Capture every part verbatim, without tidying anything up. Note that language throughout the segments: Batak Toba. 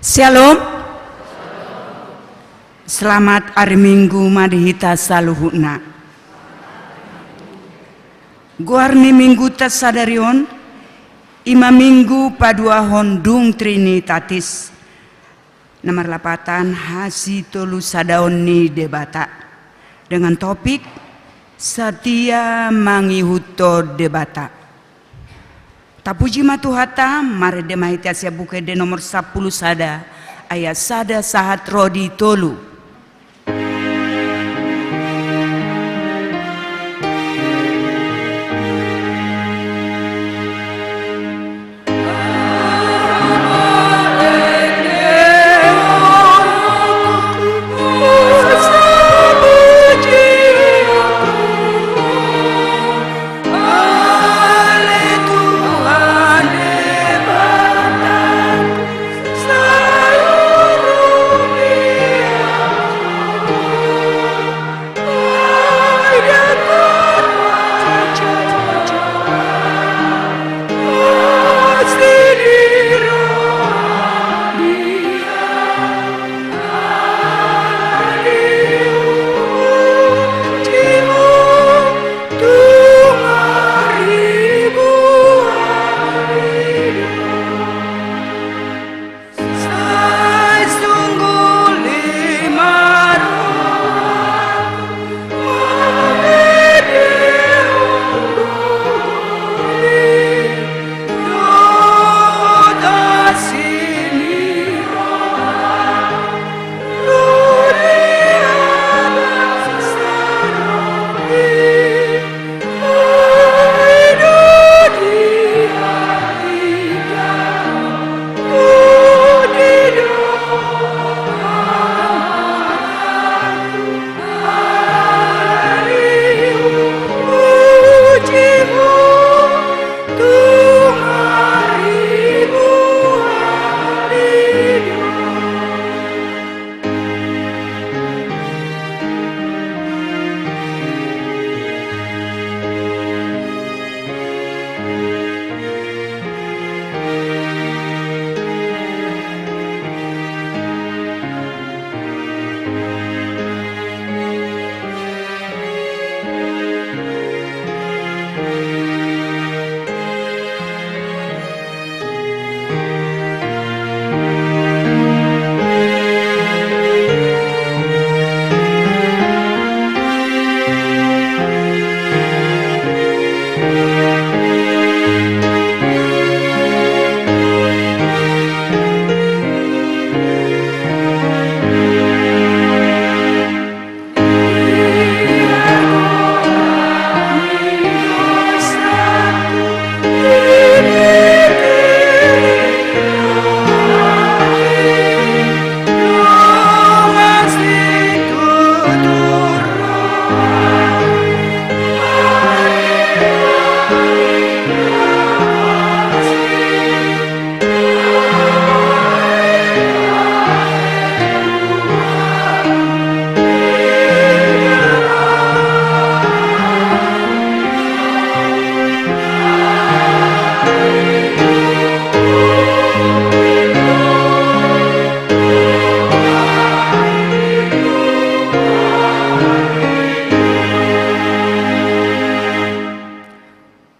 Shalom. Selamat ari Minggu ma di hita saluhutna. Goar ni Mingguta sadari on, i ma Minggu paduahon dung Trinitatis, na marlapatan hasitolusadaon ni Debata, dengan topik Satia Mangihuthon Debata. Tapuji ma Tuhanta, marende ma hita sian Buku Ende nomor sampulu sada, ayat sada sahat ro di tolu.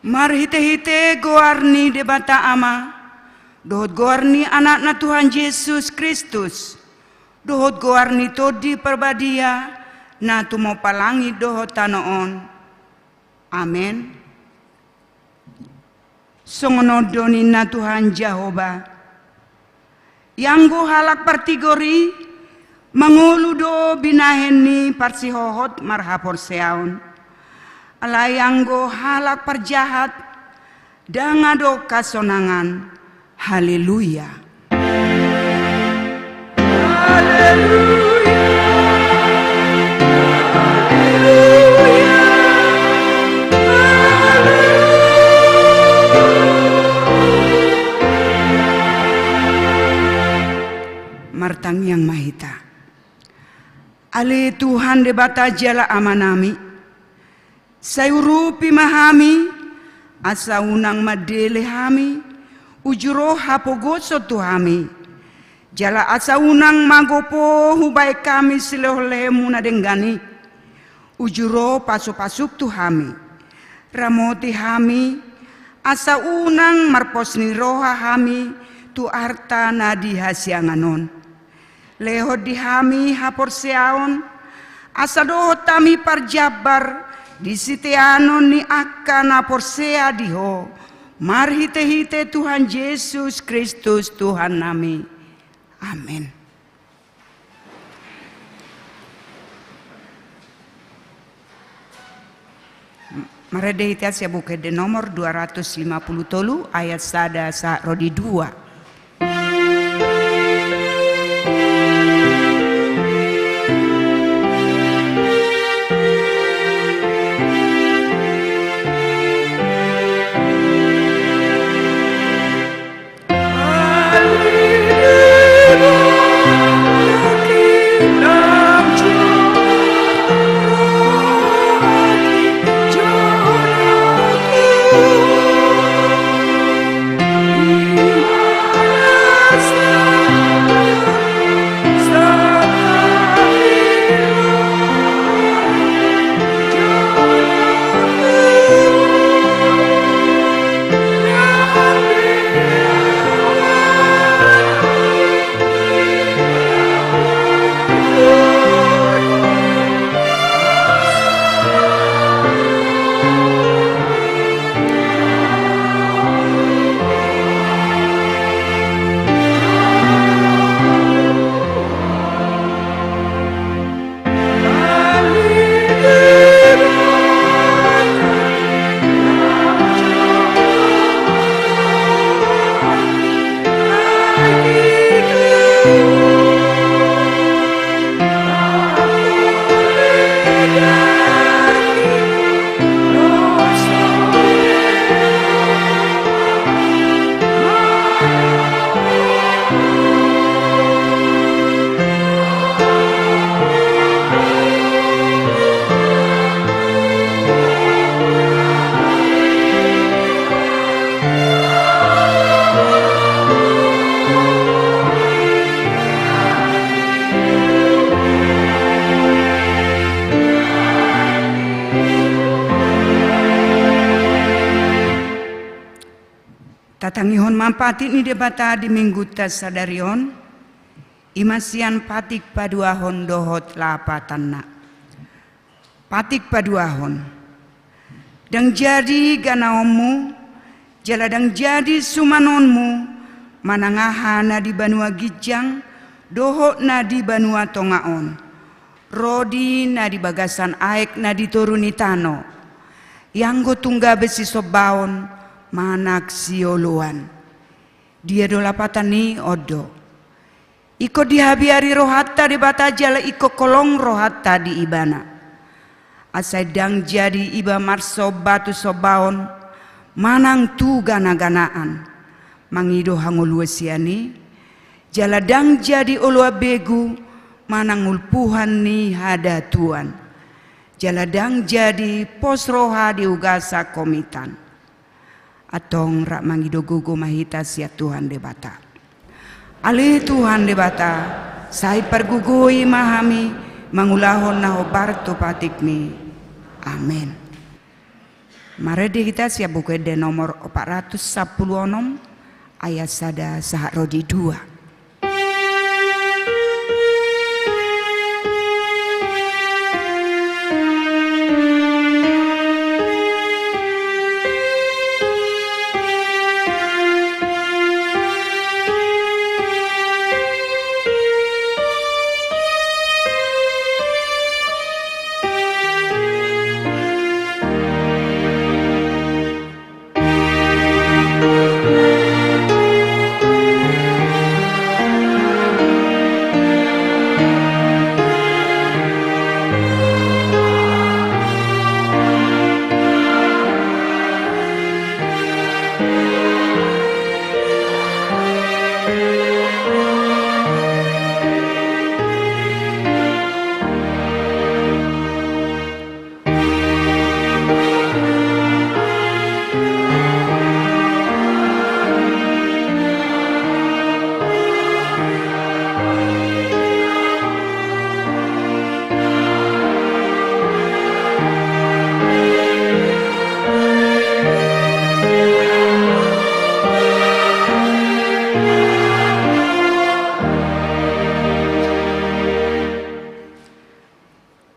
Marhitehite goar ni Debata Ama, dohot goar ni Anakna Tuhan Jesus Kristus, dohot goar ni Tondi Parbadia, na tumompa langit dohot tano on. Amen. Songon on do ninna Tuhan Jahowa: Ianggo halak partigor i mangolu do binahen ni parsihohot marhaporseaon. Alai anggo halak parjahat, ndang adong hasonangan. Haleluya. Haleluya. Haleluya. Haleluya. Martangiang ma hita. Ale Tuhan Debata jala Amanami, sai urupi ma hami, asa unang mandele hami, uju ro hapogoson tu hami. Jala asa unang magopo hubaen hami silehonlehonmu na denggan i, uju ro pasupasum tu hami. Ramoti hami, asa unang marpos ni roha hami tu arta na di hasiangan on. Lehon di hami haporseaon, asa dohot hami parjambar di siteanon ni angka na porsea di Ho, marhitehite Tuhan Jesus Kristus Tuhannami. Amen. Marende hita sian Buku Ende nomor dua ratus lima puluh tolu, ayat sada sahat ro di dua. Tatangihon ma patik ni Debata di minggunta sadari on, i ma sian patik paduahon dohot lapatanna. Patik paduahon. Ndang jadi ganaonmu, jala ndang jadi sumanonmu, manang aha na di banua ginjang, dohot na di banua tonga on. Rodi na di bagasan aek na di toru ni tano. Ianggo tung gabe sisombaon, manang sioloan. Dia do lapatan i? On do. Ingkon dihabiari rohanta Debata jala ingkon holong rohanta di Ibana. Asa ndang jadi iba marsomba tu sombaon, manang tu ganaganaan. Mangido hangoluan sian i, jala ndang jadi oloan begu, manang ulpuhan ni hadatuan. Jala ndang jadi pos roha di ugasan komitan. Antong rap mangido gogo ma hita sian Tuhan Debata. Ale Tuhan Debata, sai pargogoi ma hami mangulahon na hombar tu patikmi. Amen. Marende hita sian Buku Ende nomor opat ratus sampulu onom, ayat sada sahat ro di dua.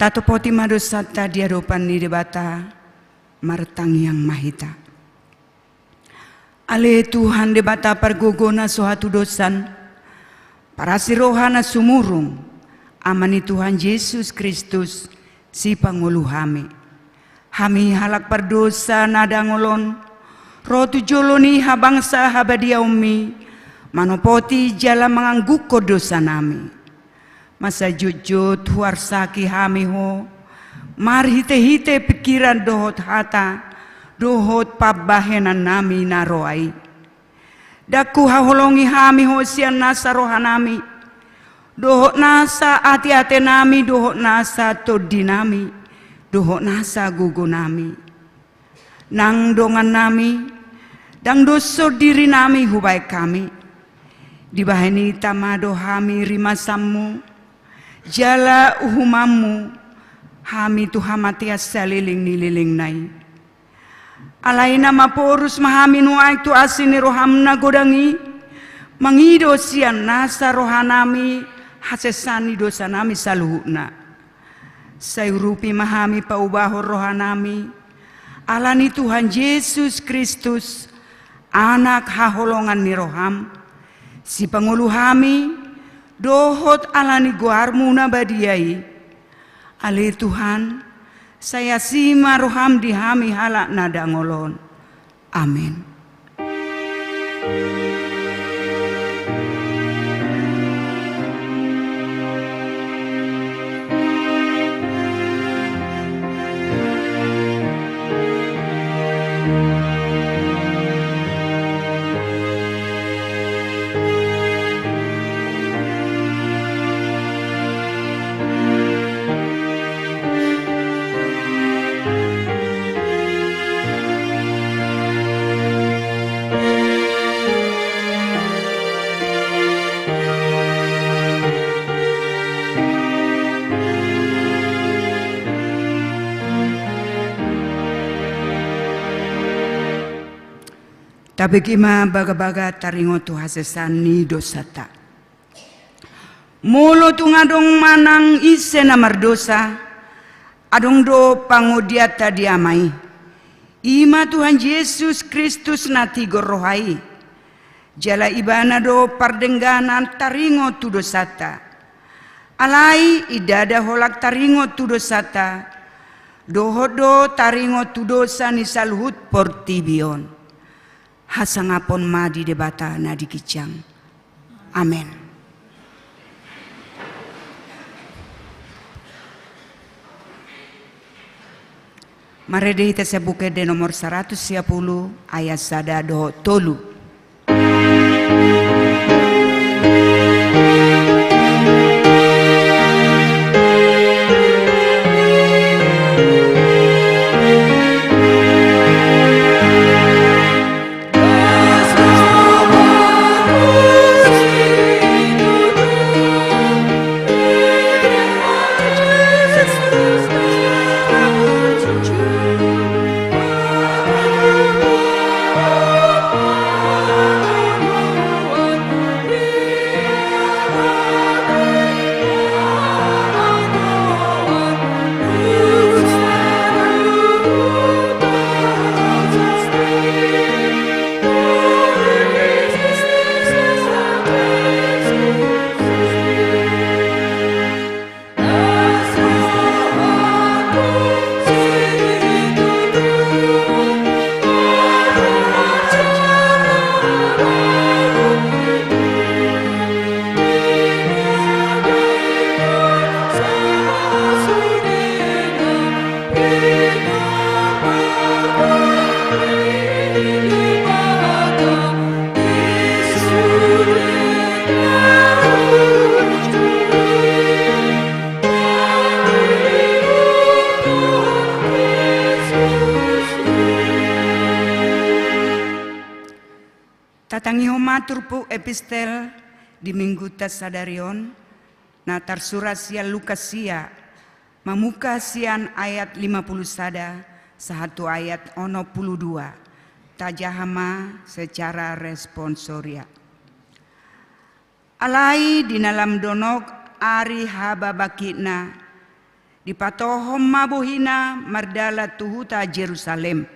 Tatopoti ma dosanta di adopan ni Debata, martangiang ma hita. Ale Tuhan Debata pargogo na so hatudosan, parasi roha na sumurung, Ama ni Tuhan Jesus Kristus, sipangolu hami. Hami halak pardosa na dangol on, ro tu jolo ni habangsa habadiaonmi, manopoti jala manganggukkon dosanami. Masa jotjot huarsaki hami Ho, marhitehite pingkiran dohot hata, dohot pambahenannami na roa i. Ndang huhaholongi hami Ho sian nasa rohanami, dohot nasa ateatenami, dohot nasa tondinami, dohot nasa gogonami. Nang dongannami, ndang doshon dirinami hubahen hami. Dibahen hita ma do hami rimasanmu, jala uhumanmu, hami tu hamatean saleleng ni lelengna i. Alai na maporus ma hami nuaeng tu asi ni roham na godang i, mangido sian nasa rohanami hasesaan ni dosanami saluhutna. Sai urupi ma hami paubahon rohanami, ala ni Tuhan Jesus Kristus, Anak haholongan ni roham, sipangolu hami, dohot ala ni goarmu na badia i. Ale Tuhan, sai asi ma roham di hami halak na dangol on. Amen. Tabege ma bagabaga taringot tu hasesaan ni dosanta. Molo tung adong manang ise na mardosa, adong do pangodianta di Ama i. I ma Tuhan Jesus Kristus na tigor roha i. Jala Ibana do pardengganan taringot tu dosanta. Alai ndada holan taringot tu dosanta, dohot do taringot tu dosa ni saluhut portibi on. Hasangapon ma di Debata na di ginjang. Amen. Marende hita sian Buku Ende nomor saratus sia pulu, ayat sada dohot tolu. Tatangihon ma turpuk epistel di mingguta sadari on, na tarsurat sian Lukas sia, mamungka sian ayat lima pulu sada sahat tu ayat onom pulu dua. Tajaha ma secara responsoria. Alai di na lam donok ari hababangkitna, Dipatohom ma bohina mardalan tu huta Jerusalem.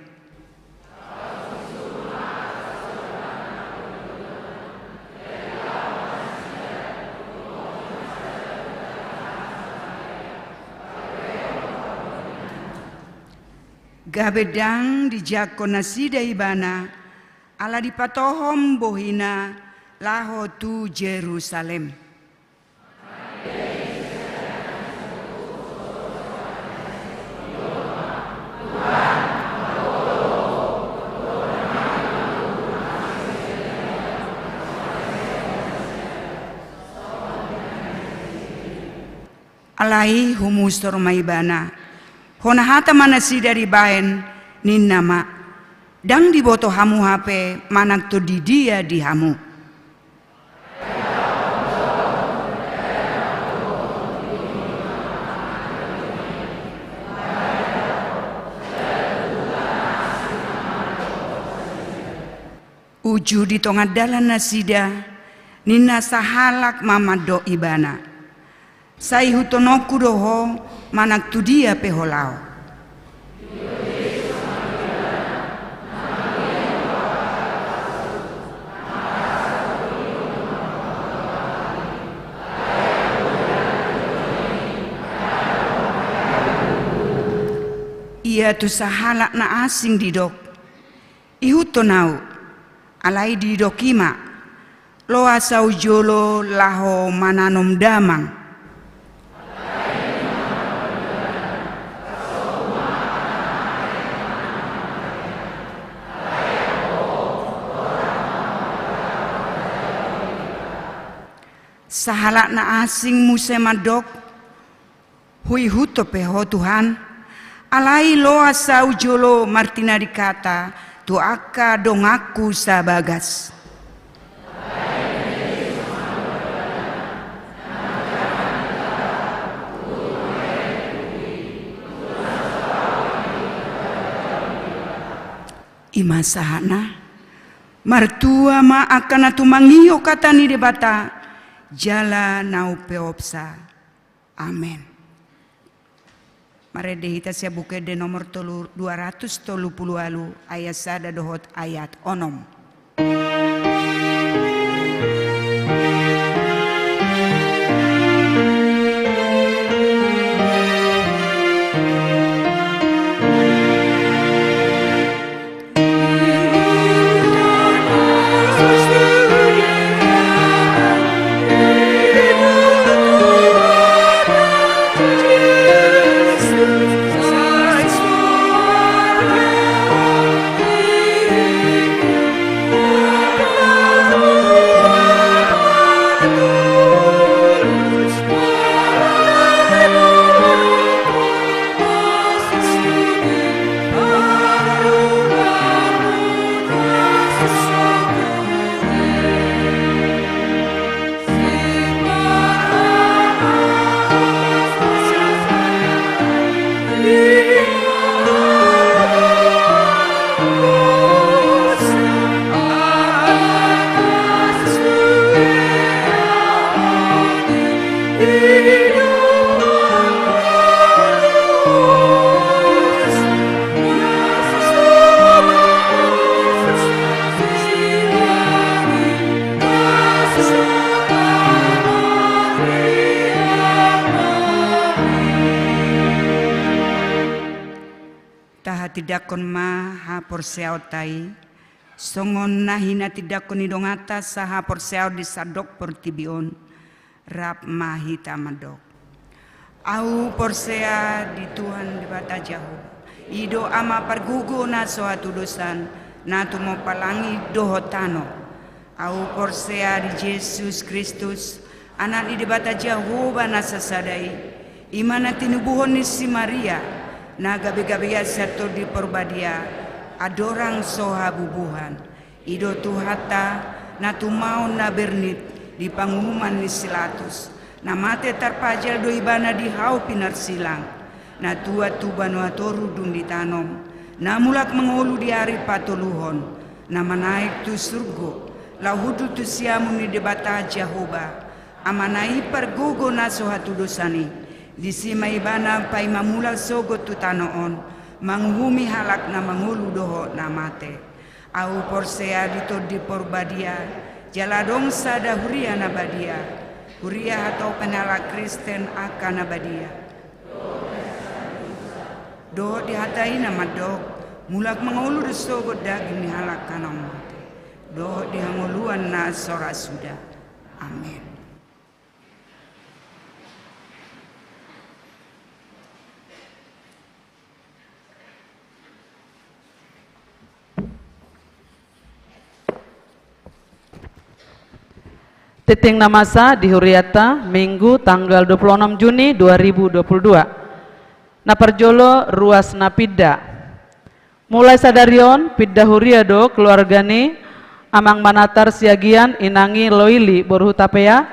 Gabe ndang dijangkon nasida ibana, ala dipatohom bohina laho tu Jerusalem. Alai humusor ma ibana. Hona hata ma nasida dibahen, ninna ma: Ndang diboto hamu hape manang tondi dia di hamu. Uju di tonga dalan nasida, ninna sahalak ma mandok ibana: Sai ihuthononku do ho manang tu dia pe ho laho. Ia tu sahalak na asing didok: Ihuthon ahu. Alai didok i ma: Loas ahu jolo laho mananom damang. Sahalak na asing muse mandok: Huihuthon pe ho Tuhan, alai loas ahu jolo martinading hata tu angka donganku sabagas. I ma sahatna. Martua ma angka na tumangihon hata ni Debata jala na umpeopsa. Amen. Marende hita sian Buku Ende nomor tolu, dua ratus tolu pulu ualu, ayat sada dohot ayat onom. Tahatindangkon ma haporseaonta i, songon na hinatindangkon ni donganta sahaporseaon di sandok portibi on. Rap ma hita mandok. Ahu porsea di Tuhan Debata Jahowa, i do Ama pargogo na so hatudosan, na tumompa langit dohot tano. Ahu porsea di Jesus Kristus, Anak ni Debata Jahowa na sasada i, i ma na tinubuhon ni si Maria, na gabegabean sian Tondi Parbadia, andorang so habubuhan. I do Tuhanta, na tumaon na bernit di panguhuman ni si Pilatus, na mate tarpajal do ibana di hau pinarsilang, na tuat tu banua toru dung ditanom, na mulak mangolu di ari patoluhon, na manaek tu surgo, laho hundul tu siamun ni Debata Jahowa, Amana i pargogo na so hatudosan i, Disi ma ibana paima mulak sogot tu tano on, manguhumi halak na mangolu dohot na mate. Ahu porsea di Tondi Porbadia, jala adong sada huria na badia, huria hatopen halak Kristen angka na badia. Dohot di hata i na mandok, mulak mangolu do sogot daging ni halak na mate, dohot di hangoluan na so ra suda. Amen. Tingting na masa di hurianta, Minggu tanggal dua puluh enam Juni dua ribu dua puluh dua. Na parjolo, ruas na pinda. Mulai sadari on, pinda huria do keluarga ni Amang Manatar Siagian, inang i Loili boru Hutapea,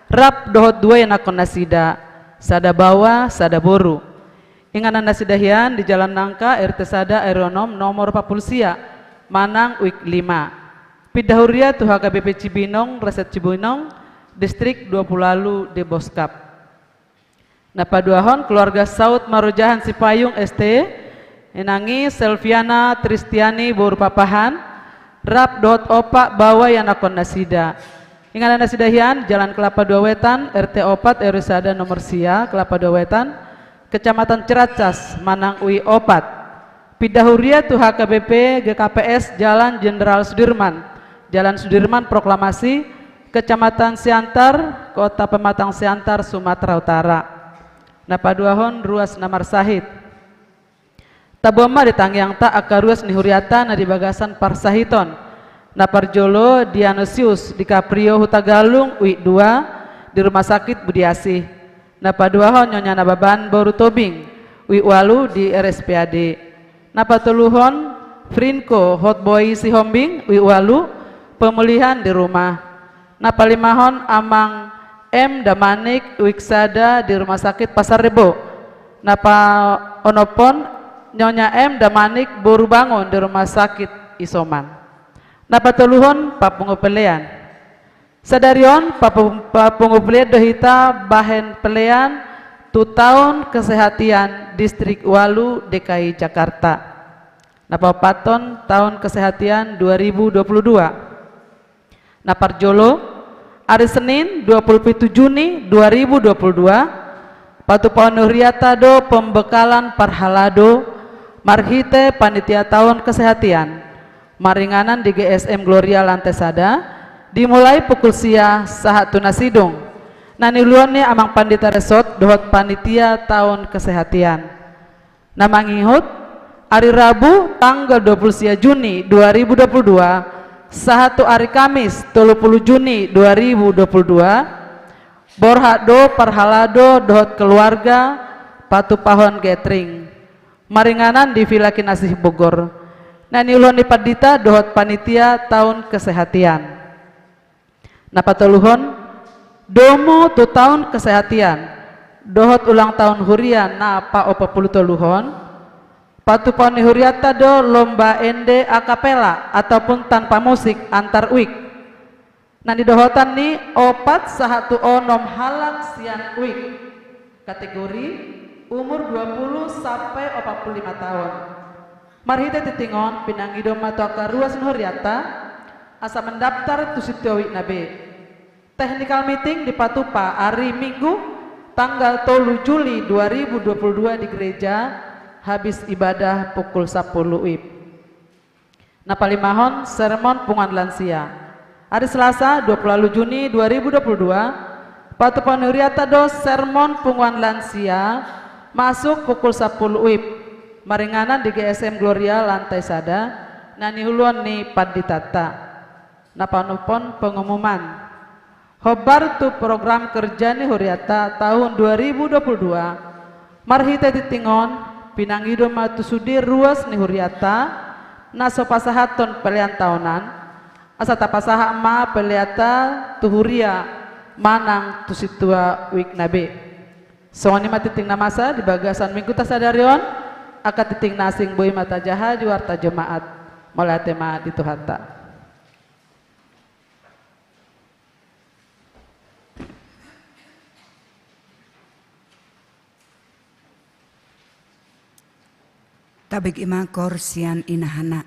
rap dohot dua ianakkon nasida, sada baoa, sada boru. Inganan nasida hian di Jalan Nangka, R T sada, R O onom, nomor opat pulu sia, manang uik lima. Pinda huria tu H K B P Cibinong, Reset Cibinong, Distrik dua pulu ualu, Deboskap. Na paduahon, keluarga Saud Marojahan Sipayung S T, inang i Selviana Tristiani boru Papahan, rap dohot opat baoa ianakkon nasida. Inganan nasida hian, Jalan Kelapa Dua Wetan, R T opat, R W sada, nomor sia, Kelapa Dua Wetan, Kecamatan Ciracas, manang U I opat. Pinda huria tu H K B P G K P S Jalan Jenderal Sudirman, Jalan Sudirman Proklamasi, Kecamatan Siantar, Kota Pematang Siantar, Sumatera Utara. Na paduahon, ruas na marsahit. Taboan ma di tangiangta angka ruas ni hurianta na di bagasan parsahiton. Na parjolo, Dianosius Dicaprio Hutagalung, uik dua, di Rumah Sakit Budiasih. Na paduahon, Nyonya Nababan boru Tobing, uik ualu, di R S P A D. Na patoluhon, Frinko Hotboy Sihombing, uik ualu, pemulihan di rumah. Na palimahon, Amang M Damanik, uik sada, di Rumah Sakit Pasar Rebo. Na paonomhon, Nyonya M Damanik boru Bangun, di Rumah Sakit Isoman. Na patoluhon, papungu pelean. Sadari on, papu-, papungu pelean do hita bahen pelean tu Taon Kesehatan Distrik ualu D K I Jakarta. Na paopathon, Taon Kesehatan dua ribu dua puluh dua. Na parjolo, ari Senin dua pulu pitu Juni dua ribu dua pulu dua, patupaon ni hurianta do pembekalan parhalado marhite Panitia Taon Kesehatan, maringanan di G S M Gloria lantai sada, dimulai pukul sia sahat tu na sidung. Na niuluhon ni Amang Pandita Resort dohot Panitia Taon Kesehatan. Na mangihut, ari Rabu tanggal dua pulu sia Juni dua ribu dua pulu dua, sahat tu ari Kamis tolu pulu Juni dua ribu dua pulu dua, borhat do parhalado dohot keluarga patupahon gathering maringanan di Villa Kinasih Bogor. Na niuluhon ni Pandita dohot Panitia Taon Kesehatan. Na patoluhon, domu tu Taon Kesehatan dohot ulang taon huria na paopat pulu toluhon, patupaon ni hurianta do lomba ende a capella ataupun tanpa musik antar uik. Na nidohotan ni opat sahat tu onom halak sian uik, kategori umur dua pulu sampe opat pulu lima taon. Marhite tingting on, pinangido ma tu angka ruas ni hurianta asa mendaftar tu sintua uik na be. Technical meeting dipatupa ari Minggu tanggal tolu Juli dua ribu dua pulu dua di gereja, habis ibadah pukul sampulu wib. Na palimahon, sermon punguan lansia. Ari Selasa dua pulu ualu Juni dua ribu dua pulu dua, patupaon ni hurianta do sermon punguan lansia masuk pukul sampulu wib, maringanan di G S M Gloria lantai sada, na niuluhon ni panditanta. Na paonomhon, pengumuman. Hombar tu program kerja ni hurianta taon dua ribu dua pulu dua, marhite tingting on, pinangido ma tu sude ruas ni hurianta na so pasahathon pelean taonan, asa tapasahat ma peleanta tu huria manang tu sintua uik na be. Songon i ma tingting na masa di bagasan Mingguta sadari on. Angka tingting na asing boi ma tajaha di warta jemaat. Mauliate ma di Tuhanta. Bege ma koor sian inahana.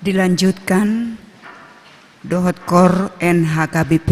Dilanjutkan dohot KOR N H K B P.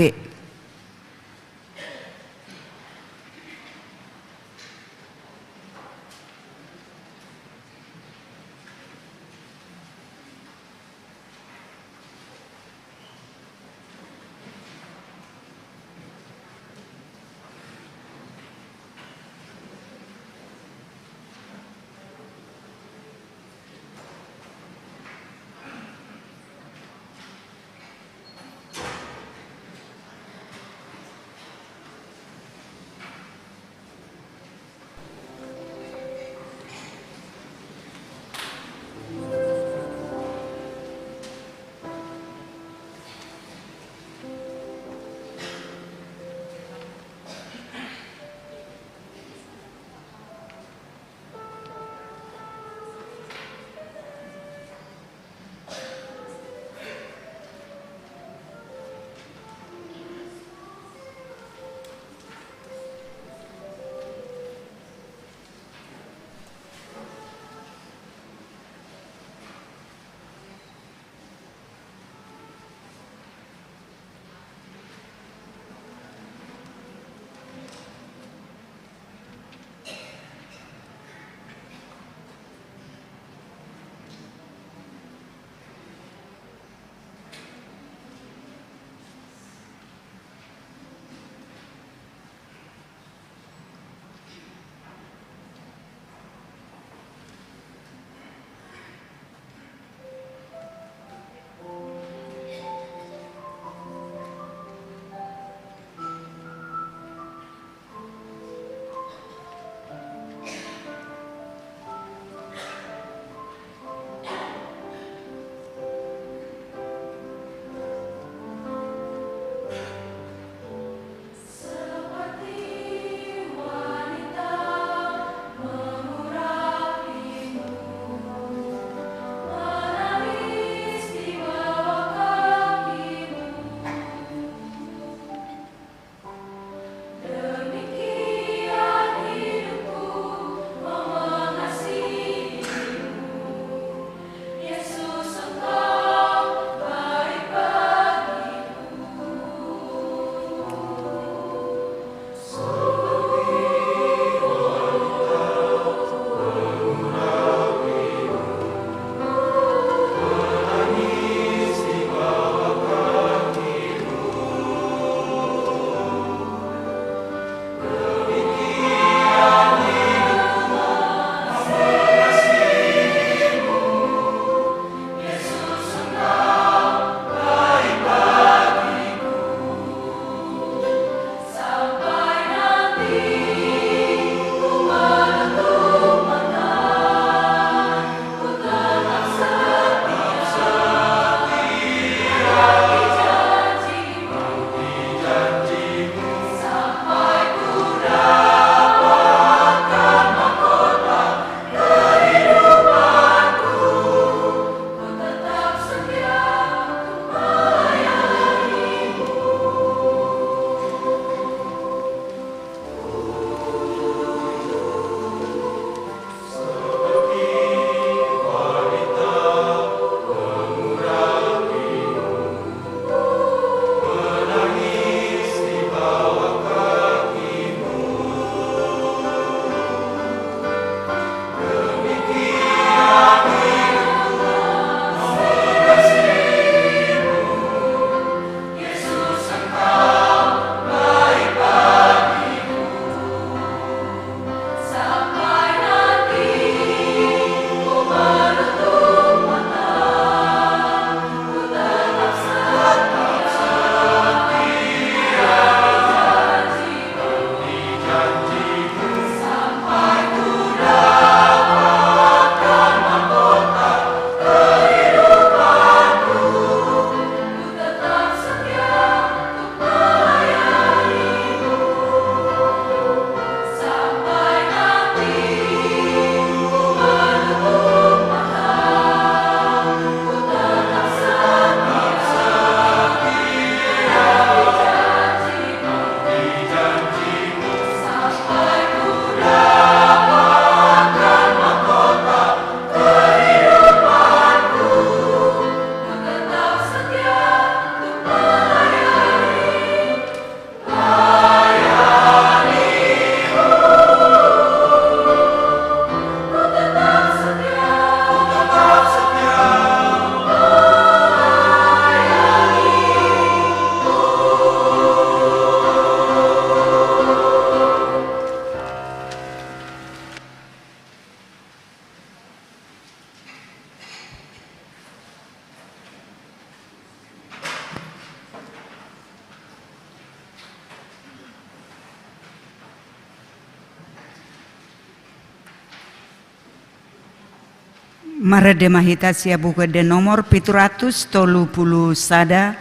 Marende ma hita sian Buku Ende nomor pitu ratus tolu pulu sada,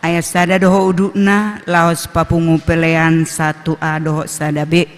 ayat sada dohot udutna, laos papungu pelean satu A dohot sada B.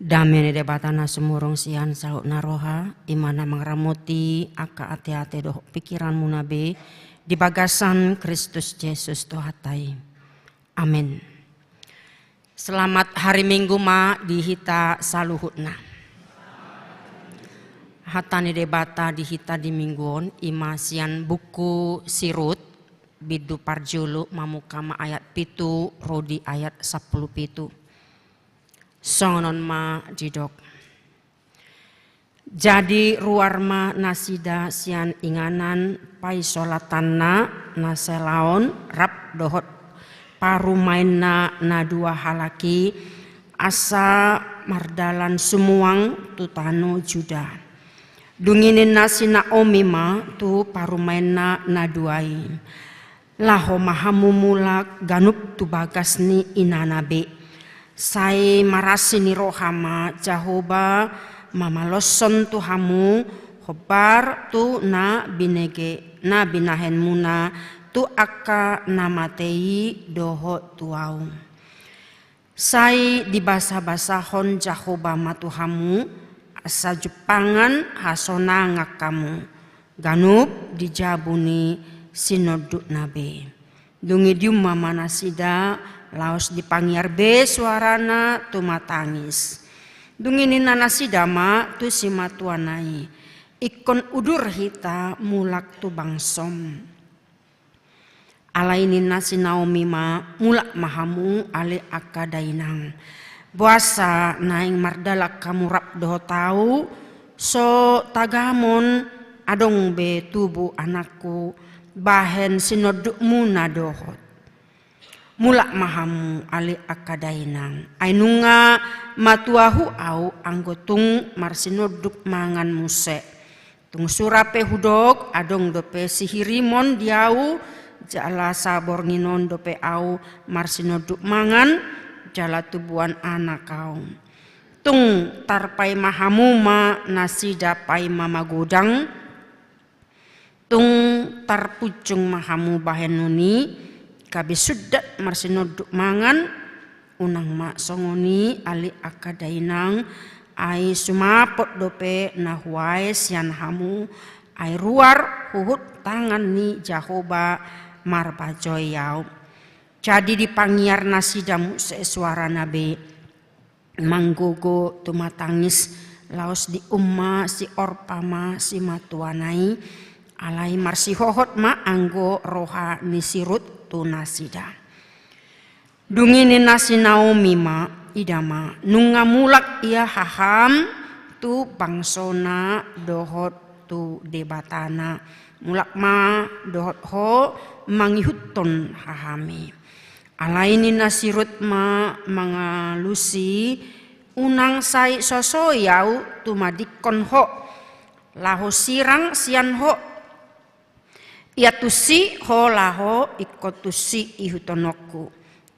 Dame ni Debata na sumurung sian saluhutna roha, i ma na mangaramoti angka ateate dohot pikiranmuna be di bagasan Kristus Jesus Tuhanta i. Amen. Selamat hari Minggu ma di hita saluhutna. Hata ni Debata di hita di minggu on i ma sian buku Si Rut, bindu parjolo, mamungka ma ayat pitu ro di ayat sampulu pitu. Songon on ma didok. Jadi ruar ma nasida sian inganan paisolatanna na salaon rap dohot parumaenna na dua halak i, asa mardalan sumuang tu tano Juda. Dung i ninna si Naomi ma tu parumaenna na dua i. Laho ma hamu mulak ganup tu bagas ni inana be. Sai marasi ni roha ma Jahowa mamaloshon tu hamu hombar tu na binege, na binahenmuna tu angka na mate i dohot tu ahu. Sai dibasabasahon Jahowa ma tu hamu, asa jumpangan hasonangan hamu, ganup di jabu ni sinondukna be. Dung i diumma ma nasida, laos dipangiar be suarana tumatangis. Dung i ninna nasida ma tu simatuana i, ingkon udur hita mulak tu bangsom. Alai ninna si Naomi ma, mulak ma hamu ale angka dainang. Boasa naeng mardalan hamu rap dohot ahu, so tagamon adong be tubu anakku, bahen sinondukmuna dohot. Mulak ma hamu ale angka dainang. Ai nunga matuahu ahu anggo tung marsinonduk mangan muse. Tung sura pe hudok, adong dope sihirimon di ahu, jala saborngin on dope ahu marsinonduk mangan, jala tubuan anak ahu. Tung tarpaima hamu ma nasida paima magodang, tung tarpunjung ma hamu bahenon i, gabe sundat marsinonduk mangan, unang ma songon i ale angka dainang, ai sumapot dope na huae sian hamu, ai ruar huhut tangan ni Jahowa marbajoi ahu. Jadi dipangiar nasida muse suarana be manggogo tumatangis, laos diumma si Orpa ma simatuana i, alai marsihohot ma anggo roha ni si Rut tu nasida. Dung i ninna si Naomi ma, ida ma, nunga mulak ia haham tu bangsona dohot tu Debatana. Mulak ma dohot ho mangihuthon haham i. Alai ninna si Rut ma mangalusi, unang sai sosoi ahu tumadingkon ho, laho sirang sian ho. Ia tusi ho laho ingkon tusi ihuthononku.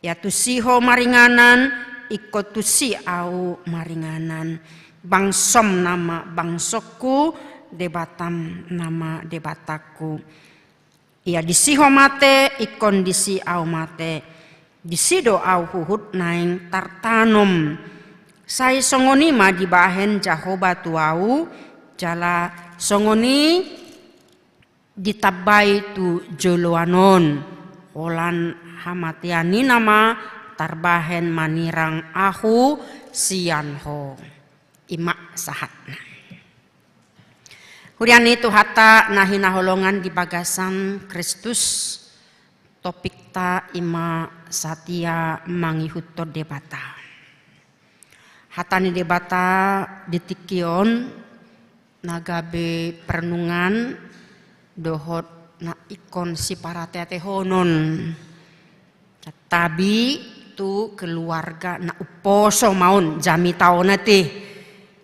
Ia tusi ho maringanan ingkon tusi ahu maringanan. Bangsom nama bangsongku, Debatam nama Debatangku. Ia disi ho mate ingkon disi ahu mate. Disi do ahu huhut naeng tartanom. Sai songon i ma dibahen Jahowa tu ahu, jala songon i ditambai tu joloan on, holan hamatean i nama tarbahen manirang ahu sian ho. I ma sahatna. Huria ni Tuhanta na hinaholongan di bagasan Kristus, topikta i ma satia mangihuthon Debata. Hata ni Debata di tingki on na gabe perenungan dohot na ingkon siparateatehonon. Tabi tu keluarga na umposo ma on jamita on ate.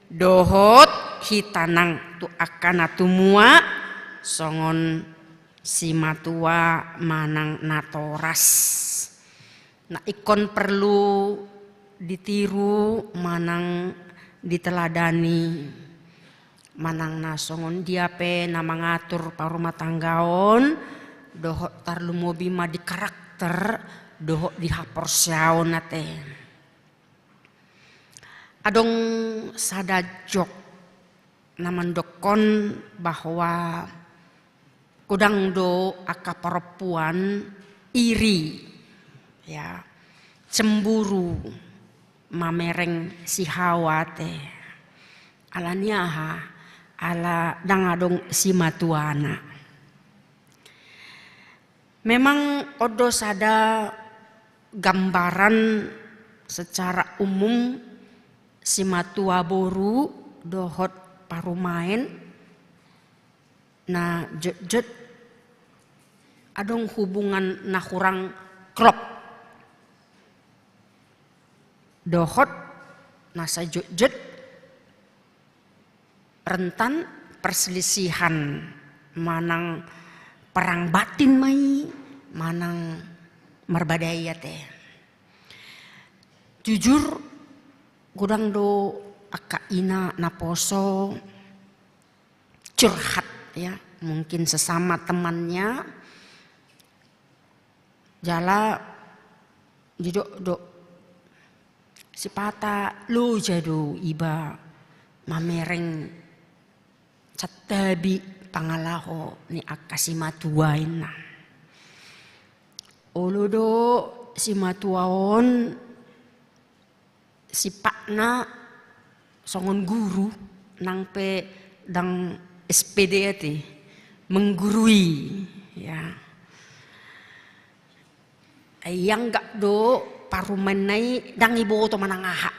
Dohot hita nang tu angka na tumua songon simatua manang natoras. Na ingkon perlu ditiru manang diteladani, manang na songon dia pe na mangatur parumatanggaon, dohot tarlumobi ma di karakter, dohot di haporseaon ate. Adong sada jok na mandokkon bahwa godang do angka parompuan iri, ya, cemburu, mamereng si Hawa te. Ala ni aha? Ala ndang adong simatuana. Memang on do sada gambaran secara umum simatua boru dohot parumaen na jotjot adong hubungan na hurang klop. Dohot na sai jotjot rentan perselisihan, manang perang batin ma i, manang marbadai ate. Jujur, godang do angka ina naposo curhat, ya, mungkin sesama temannya, jala didok do sipata loja do iba mamereng santabi pangalaho ni angka simatua, inna. Olo do simatua on sifatna songon guru, nang pe ndang S P D ate, menggurui, ya. Ianggap do parumaenna i ndang iboto manang aha.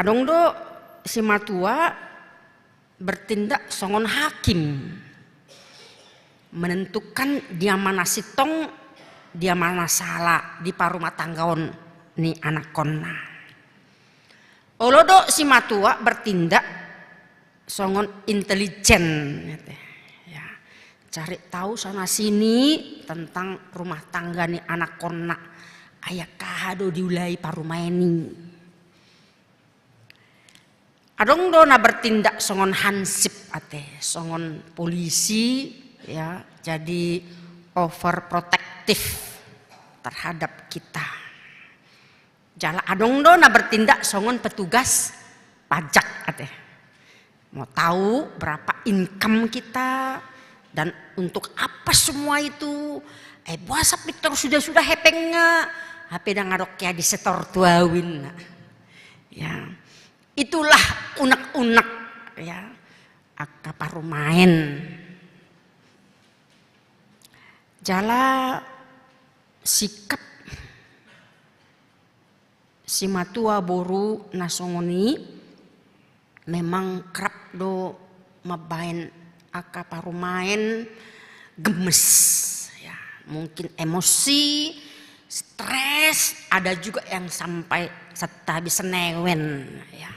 Adong do simatua bertindak songon hakim, menentukan dia mana sintong, dia mana sala di parumatanggaon ni anakkonna. Olo do simatua bertindak songon intelijen, gitu. Ya. Cari tahu sana sini tentang rumah tangga ni anakkonna. Ai angka aha do diulai parumaen i. Adong do na bertindak songon hansip ate, songon polisi, ya, jadi overprotective terhadap kita. Jala adong do na bertindak songon petugas pajak ate. Mau tahu berapa income kita dan untuk apa semua itu. Eh, boasa pintor sudah-sudah hepengna, hape ndang adong hea disetor tu au, inna. Ya. Itulah unek-unek, ya, angka parumaen. Jala sikap simatua boru na songon i memang kerap do mambaen angka parumaen gemes, ya, mungkin emosi, stres, ada juga yang sampai santabi senewen, ya.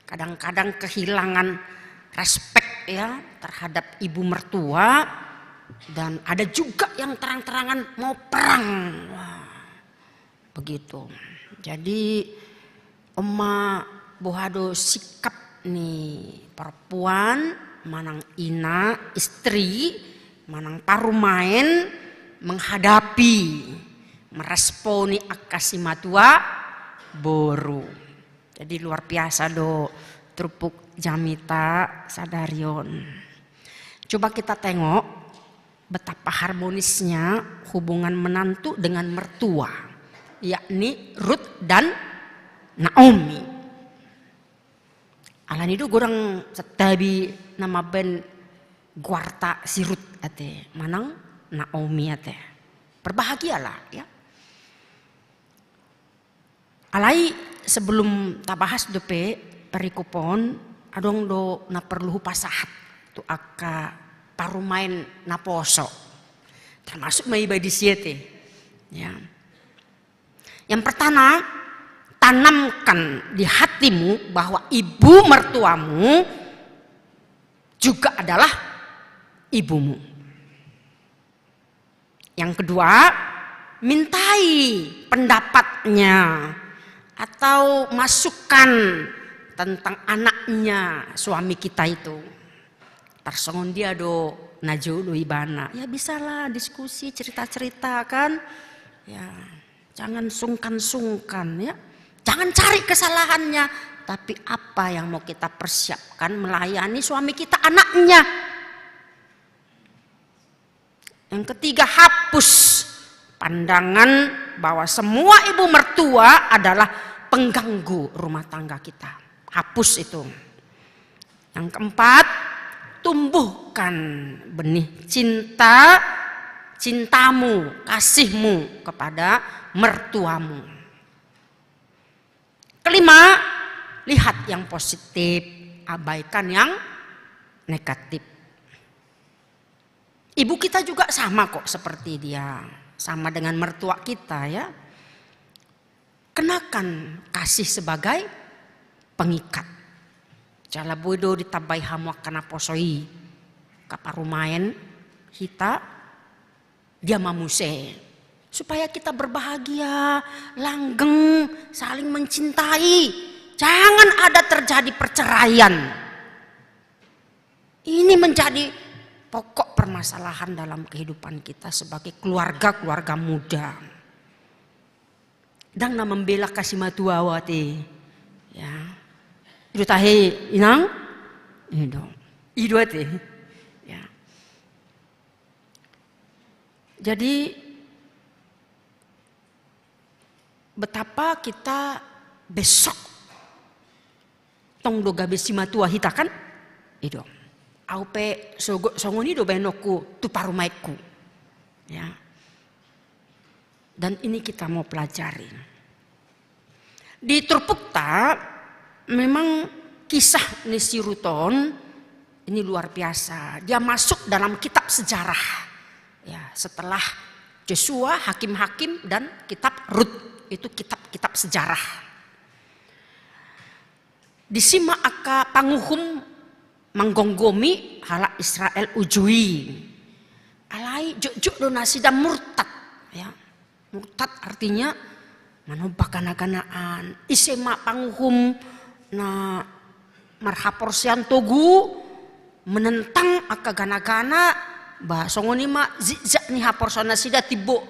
Kadang-kadang kehilangan respek, ya, terhadap ibu mertua, dan ada juga yang terang-terangan mau perang. Wah, begitu. Jadi, on ma boha do sikap ni perempuan, manang ina, istri, manang parumaen menghadapi, meresponi angka simatua boru. Jadi luar biasa do turpuk jamita sadari on. Coba kita tengok betapa harmonisnya hubungan menantu dengan mertua, yakni Rut dan Naomi. Alani do godang santabi na mambaen goarta si Rut ate, manang Naomi ate. Berbahagialah, ya. Alai sebelum tabahas dope perikop on, adong do na perlu hupasahat tu angka parumaen naposo. Termasuk ma iba disi ate. Ya. Yang pertama, tanamkan di hatimu bahwa ibu mertuamu juga adalah ibumu. Yang kedua, mintai pendapatnya atau masukan tentang anaknya, suami kita itu. Tarsongon dia do na jolo ibana. Ya bisalah diskusi, cerita-cerita kan. Ya, jangan sungkan-sungkan ya. Jangan cari kesalahannya, tapi apa yang mau kita persiapkan melayani suami kita, anaknya. Yang ketiga, hapus pandangan bahwa semua ibu mertua adalah pengganggu rumah tangga kita. Hapus itu. Yang keempat, tumbuhkan benih cinta, cintamu, kasihmu kepada mertuamu. Kelima, lihat yang positif, abaikan yang negatif. Ibu kita juga sama kok seperti dia, sama dengan mertua kita, ya. Kenakan kasih sebagai pengikat. Jala boi do ditambai hamu angka naposo i, angka parumaen hita, dia ma muse. Supaya kita berbahagia, langgeng, saling mencintai. Jangan ada terjadi perceraian. Ini menjadi pokok permasalahan dalam kehidupan kita sebagai keluarga-keluarga muda. Ndang na mambela angka simatua au ate. Ya. I do tahe, Inang? I do. I do ate. Ya. Jadi, betapa kita besok tong do gabe simatua hita, kan? I do. Au pe sogot songon i do baenonku tu parumaenku. Ya. Dan ini kita mau pelajari. Di turpukta, memang kisah ni si Rut on ini luar biasa. Dia masuk dalam kitab sejarah. Ya, setelah Yosua, Hakim-Hakim, dan kitab Rut. Itu kitab-kitab sejarah. Disi ma angka panguhum manggomgomi halak Israel uju i. Alai jotjot do nasida murtad, ya. Murtad artinya manomba ganaganaan. Ise ma panguhum na marhaporseaon togu menentang angka ganagana, ba songon i ma zigzag ni haporseaon nasida timbo.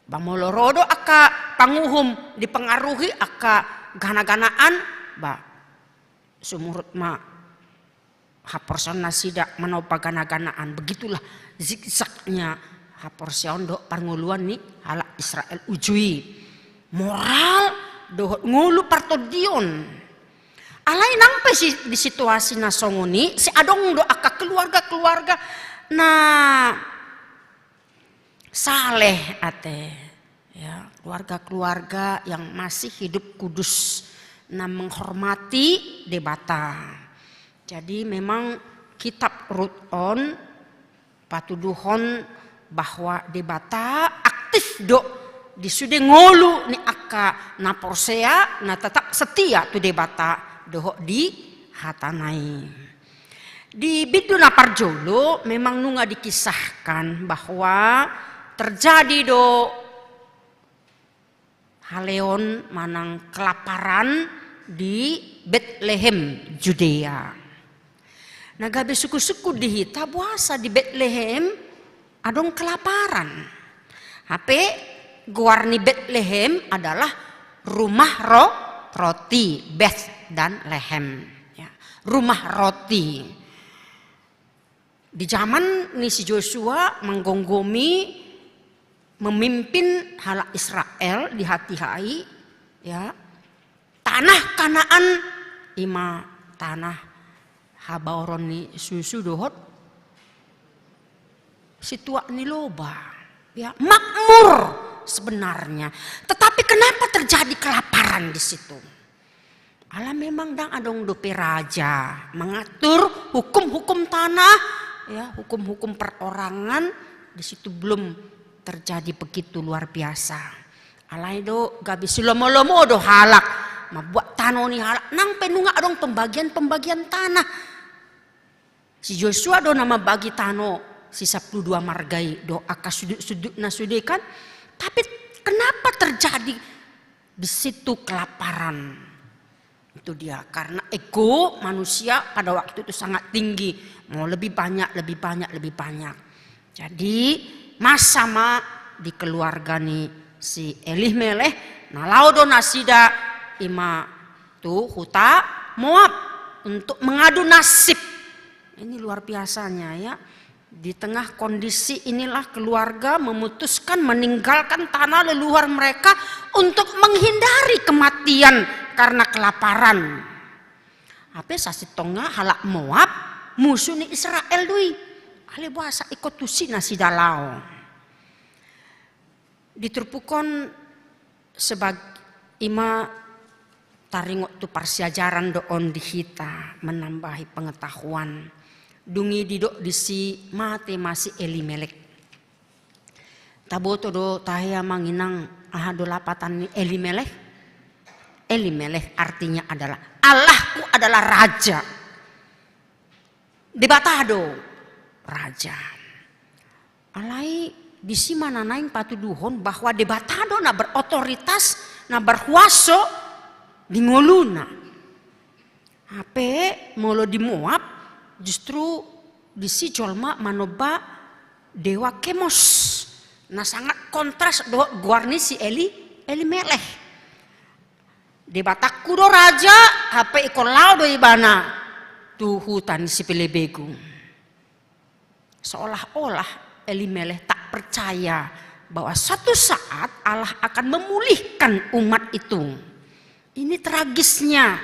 Ba molo ro do angka panguhum dipengaruhi angka ganaganaan, ba sumurut ma haporseaon nasida manomba ganaganaan. Begitulah zigzagnya haporseaon dohot parngoluan ni halak Israel uju i. Moral dohot ngolu partondion. Alai nang pe si-, di situasi na songon i, sai adong do angka keluarga-keluarga na saleh ate, ya, keluarga-keluarga yang masih hidup kudus, na menghormati Debata. Jadi memang kitab Rut on patuduhon bahwa Debata aktif do di sude ngolu ni angka na porsea, na tetap setia tu Debata dohot di hatana i. Di bindu na parjolo memang nunga dikisahkan bahwa terjadi do haleon manang kelaparan di Betlehem, Judea. Na gabe sungkun-sungkun di hita, boasa di Betlehem adong kelaparan. Hape goar ni Betlehem adalah rumah ro-, roti, Beth dan Lehem. Ya, rumah roti. Di zaman ni si Josua manggomgomi, memimpin halak Israel di hatiha i, ya, tanah Kanaan i ma tanah habaoron ni susu dohot situak ni loba. Ya, makmur sebenarnya. Tetapi kenapa terjadi kelaparan di situ? Ala memang ndang adong dope raja mengatur hukum-hukum tanah, ya, hukum-hukum perorangan, di situ belum terjadi begitu luar biasa. Alai do gabe silomo-lomo do halak, mambuat tano ni halak, nang pe nunga adong pembagian-pembagian tanah. Si Josua do na mambagi tano si sampulu dua marga i dohot angka sundut-sundutna sude, kan. Tapi kenapa terjadi di situ kelaparan? Itu dia, karena ego manusia pada waktu itu sangat tinggi. Mau lebih banyak, lebih banyak, lebih banyak. Jadi, masa ma di keluarga ni si Elimelek, na laho do nasida Ima tu huta Moab untuk mengadu nasib. Ini luar biasanya, ya. Di tengah kondisi inilah keluarga memutuskan meninggalkan tanah leluhur mereka untuk menghindari kematian karena kelaparan. Hape sasintongna halak Moab, musu ni Israel do i. Alai boasa ingkon tusi nasida laho. Di turpuk on sebag-, ima taringot tu parsiajaran do on di hita, menambahi pengetahuan. Dung i didok disi mate ma si Elimelek. Taboto do tahe amang inang, aha do lapatan ni Elimelek? Elimelek artinya adalah, Allahku adalah raja. Debata do raja. Alai disi ma na naeng patuduhon bahwa Debata do na berotoritas, na berhuaso di ngoluna. Hape molo di Moab, justru disi jolma manomba dewa Kemos. Na sangat kontras dohot goar ni si Eli, Elimelek. Debatangku do raja, hape ingkon laho do ibana tu huta ni sipelebegu. Seolah-olah Elimelek tak percaya bahwa suatu saat Allah akan memulihkan umat itu. Ini tragisnya.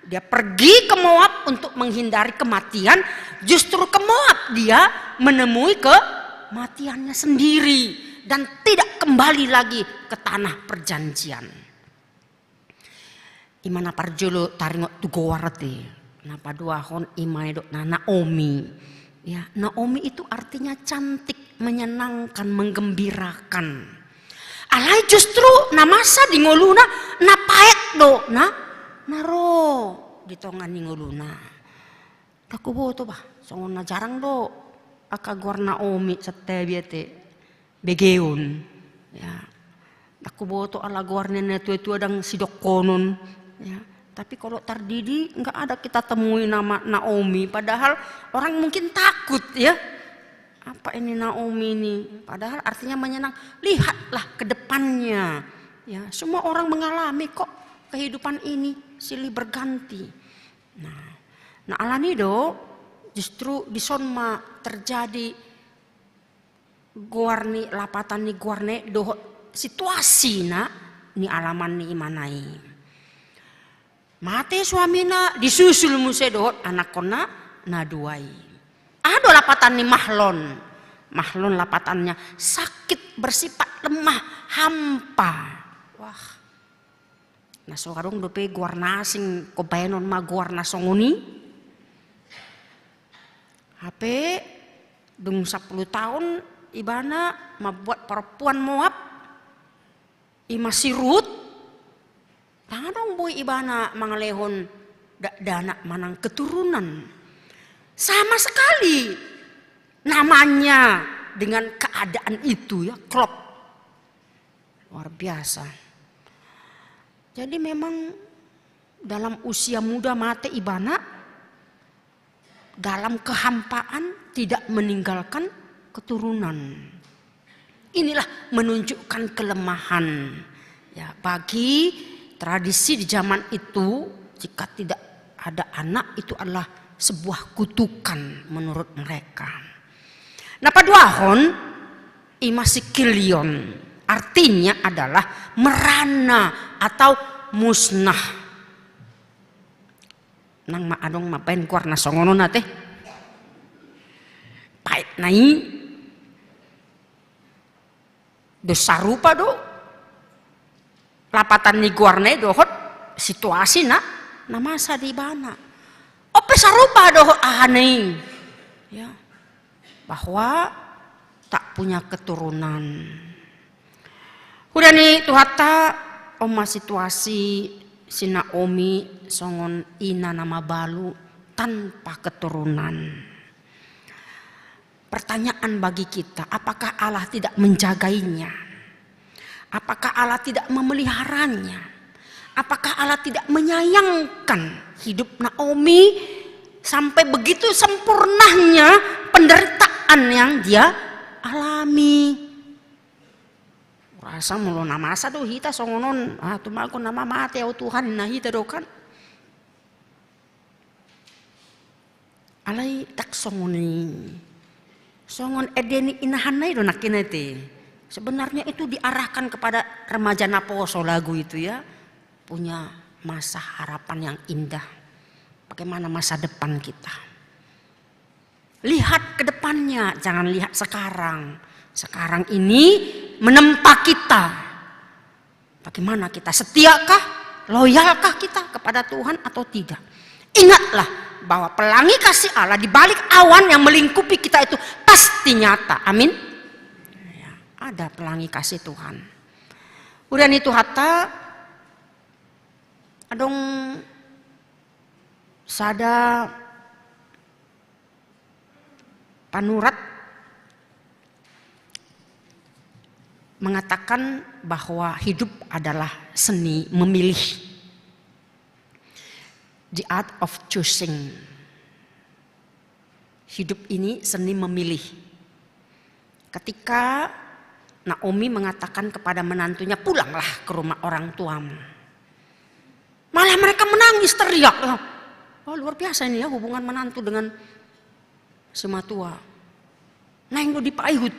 Dia pergi ke Moab untuk menghindari kematian, justru ke Moab dia menemui kematiannya sendiri dan tidak kembali lagi ke tanah perjanjian. Ima na parjolo taringot tu goar te. Na paduahon ima didokna Naomi. Ya, Naomi itu artinya cantik, menyenangkan, menggembirakan. Alai justru na masa di ngoluna na paet do na, na ro di tonga ni ngoluna. Ndang huboto bah, songon na jarang do angka goar Naomi, santabi ate, begeon. Ya. Ndang huboto ala goar ni na tua-tua ndang sidokkonon. Ya. Tapi kalau tardidi, nggak ada kita temui nama Naomi. Padahal orang mungkin takut, ya. Apa ini Naomi ini? Padahal artinya menyenang. Lihatlah ke depannya. Ya, semua orang mengalami kok kehidupan ini, silih berganti. Nah, nah, alani do, justru dison ma terjadi goar ni, lapatan ni goarna i dohot situasina nialaman ni imana i. Mate suamina, disusul muse dohot anakkonna na dua i. Aha do lapatan ni Mahlon? Mahlon lapatannya sakit bersifat lemah, hampa. Wah. Na so adong dope goar na asing, hubaenon ma goar na songon i. Hape dung sampulu taon ibana mambuat perempuan Moab, ima si Rut, ndang adong boi ibana mangalehon dakdanak manang keturunan. Sama sekali namanya dengan keadaan itu, ya, klop. Luar biasa. Jadi memang dalam usia muda mate ibana, dalam kehampaan, tidak meninggalkan keturunan. Inilah menunjukkan kelemahan. Ya, bagi tradisi di zaman itu, jika tidak ada anak, itu adalah sebuah kutukan menurut mereka. Na paduahon, ima si Kilion, artinya adalah merana atau musnah. Nang ma adong mambaen goar na songon on ate. Paet na i. Dos sarupa do lapatan ni goarna i dohot situasi na, na masa di ibana. On pe sarupa dohot ahana i. Ya. Bahwa tak punya keturunan. Huida ni Tuhanta, on ma situasi si Naomi songon ina na mabalu tanpa keturunan. Pertanyaan bagi kita, apakah Allah tidak menjagainya? Apakah Allah tidak memeliharanya? Apakah Allah tidak menyayangkan hidup Naomi sampai begitu sempurnanya penderitaan yang dia alami? Rasa molo na masa do hita songon on, ah, tumagon nama mate au Tuhan, na hita do kan. Alai tak songon i. Songon ende ni inahan nai do nangkin ate. Sebenarnya itu diarahkan kepada remaja naposo lagu itu ya. Punya masa harapan yang indah. Bagaimana masa depan kita? Lihat ke depannya, jangan lihat sekarang. Sekarang ini menempa kita. Bagaimana kita? Setiakah? Loyalkah kita kepada Tuhan atau tidak? Ingatlah bahwa pelangi kasih Allah di balik awan yang melingkupi kita itu pasti nyata. Amin. Ya, ada pelangi kasih Tuhan. Udah nih tuh hatta adong sada panurat mengatakan bahwa hidup adalah seni memilih. The art of choosing. Hidup ini seni memilih. Ketika Naomi mengatakan kepada menantunya, "Pulanglah ke rumah orang tuamu." Malah mereka menangis, teriak. Wah, luar biasa ini ya hubungan menantu dengan simatua. Naeng do dipaihut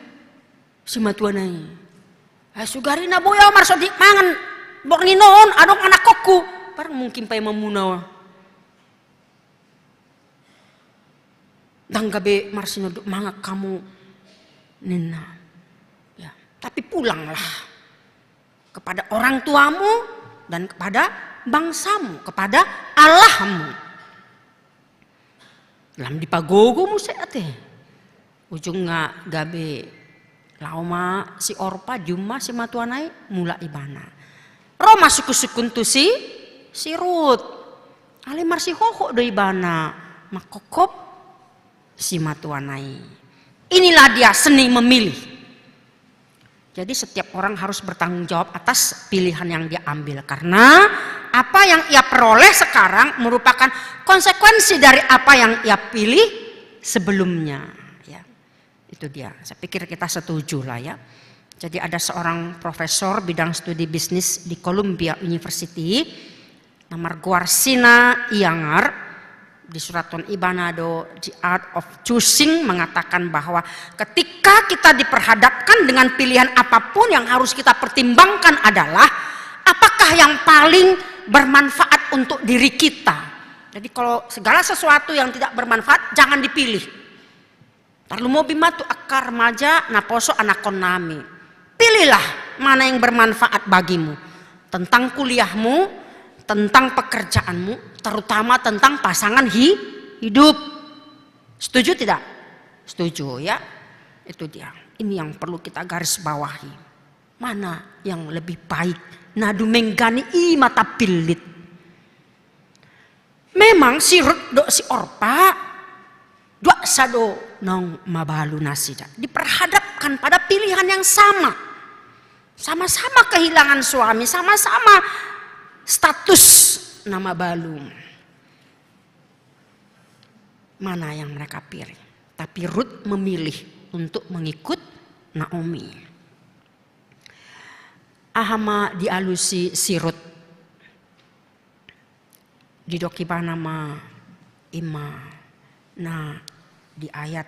simatua nai. Eh, sugari na boi au marsodik mangan borngin on, adong anakkonku. Barang mungkin paima muna. Ndang gabe marsinonduk mangan hamu ninna. Ya, tapi pulanglah kepada orang tuamu dan kepada bangsamu, kepada Allahmu. Lam dipagogo muse ate. Ujungna gabe laho ma si Orpa, dihum ma simatua nai, mulak ibana. Ro ma sungkun-sungkun tu si, si Rut. Alai marsihohot do ibana mangkophop simatua nai. Inilah dia seni memilih. Jadi setiap orang harus bertanggung jawab atas pilihan yang dia ambil. Karena apa yang ia peroleh sekarang merupakan konsekuensi dari apa yang ia pilih sebelumnya. Ya, itu dia. Saya pikir kita setuju lah ya. Jadi ada seorang profesor bidang studi bisnis di Columbia University, na margoar Sina Iyengar, disurathon ibana do The Art of Choosing, mengatakan bahwa ketika kita diperhadapkan dengan pilihan apapun, yang harus kita pertimbangkan adalah apakah yang paling bermanfaat untuk diri kita. Jadi kalau segala sesuatu yang tidak bermanfaat, jangan dipilih. Tarlumobi ma tu angka remaja naposo anakkon nami. Pilihlah mana yang bermanfaat bagimu. Tentang kuliahmu, tentang pekerjaanmu, terutama tentang pasangan hi-, hidup. Setuju tidak? Setuju ya. Itu dia. Ini yang perlu kita garis bawahi. Mana yang lebih baik? Na dumenggan i ma tapillit. Memang si Rut dohot si Orpa, dua sa do naung mabalu nasida. Diperhadapkan pada pilihan yang sama. Sama-sama kehilangan suami, sama-sama status na mabalu. Mana yang mereka pilih? Tapi Rut memilih untuk mengikut Naomi. Aha ma dialusi si Rut? Didok ibana ma i ma na di ayat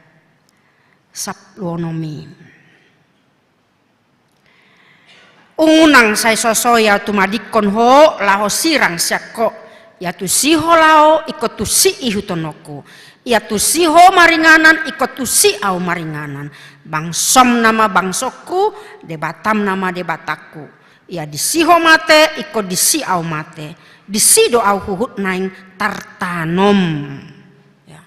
sampulu onom i. Unang sai so sosoi ahu tumadingkon ho laho sirang sian ho. Ia tusi ho laho ingkon tusi ihuthononku. Ia tusi ho maringanan ingkon tusi ahu maringanan. Bangsom nama bangsongku, Debatam nama Debatangku. Ia disi ho mate ingkon disi ahu mate. Disi do ahu huhut naeng tartanom. Ya.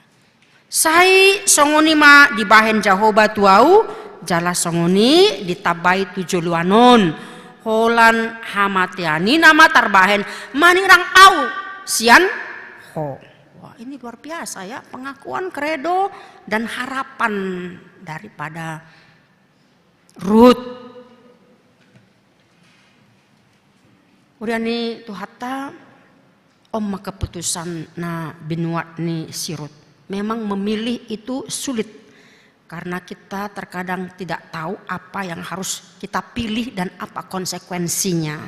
Sai songon i ma dibahen Jahowa tu ahu, jala songon i ditambai tu joloan on. Holan hamatean i nama tarbahen manirang ahu sian ho. Wah, ini luar biasa ya, pengakuan kredo dan harapan daripada Rut. Udah ni Tuhanta, on ma keputusan na binuat ni si Rut. Memang memilih itu sulit. Karena kita terkadang tidak tahu apa yang harus kita pilih dan apa konsekuensinya.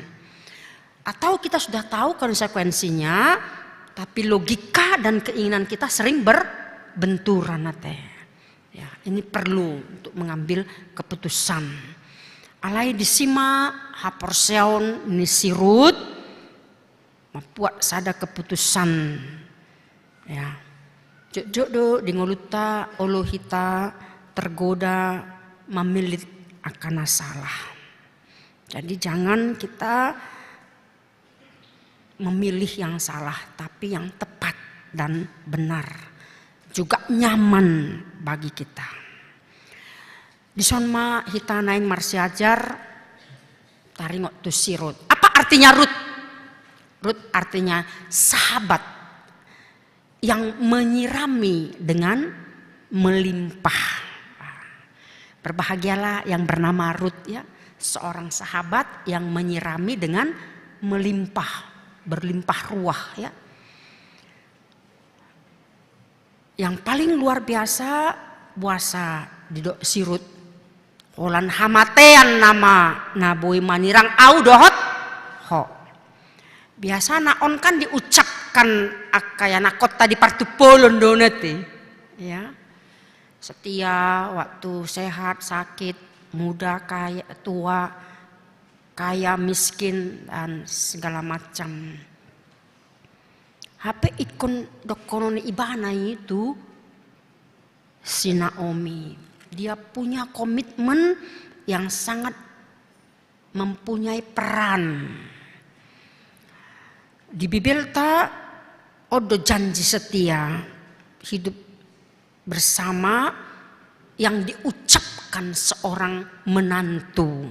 Atau kita sudah tahu konsekuensinya, tapi logika dan keinginan kita sering berbenturan, ate. Ya, ini perlu untuk mengambil keputusan. Alai disi ma haporseaon ni si Rut, mambuat sada keputusan. Ya. Jotjot do di ngolunta olo hita tergoda mamillit angka na salah. Jadi jangan kita memilih yang salah, tapi yang tepat dan benar. Juga nyaman bagi kita. Dison ma hita naeng marsiajar, taringot tu si Rut. Apa artinya Rut? Rut artinya sahabat yang menyirami dengan melimpah. Berbahagialah yang bernama Rut, ya, seorang sahabat yang menyirami dengan melimpah, berlimpah ruah, ya. Yang paling luar biasa, boasa didok si Rut, holan hamatean nama na boi manirang au dohot ho. Biasana on kan diucapkan angka ianakhonta di partumpolon do nanti, ya. Setia waktu sehat, sakit, muda, kaya, tua, kaya, miskin, dan segala macam. Hape ingkon dohonon ibana i tu si Naomi. Dia punya komitmen yang sangat mempunyai peran. Di Bibelta on do janji setia, hidup bersama yang diucapkan seorang menantu.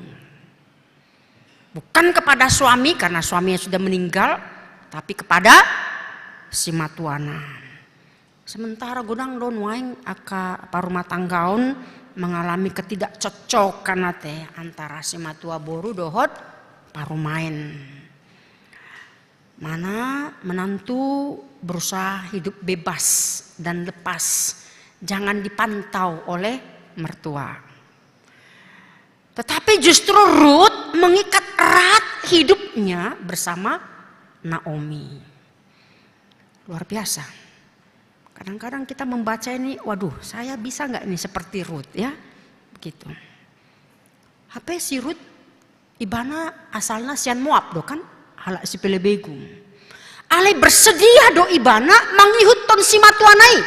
Bukan kepada suami, karena suaminya sudah meninggal, tapi kepada simatuana. Sementara godang do nuaeng angka parumatanggaon mengalami ketidakcocokan, ate, antara simatua boru dohot parumaen. Mana menantu berusaha hidup bebas dan lepas, jangan dipantau oleh mertua. Tetapi justru Rut mengikat erat hidupnya bersama Naomi. Luar biasa. Kadang-kadang kita membaca ini, "Waduh, saya bisa nggak ini seperti Rut, ya?" Begitu. Hape si Rut ibana asalna sian Moab do kan, halak sipelebegu. Alai bersedia do ibana mangihuthon simatuana i.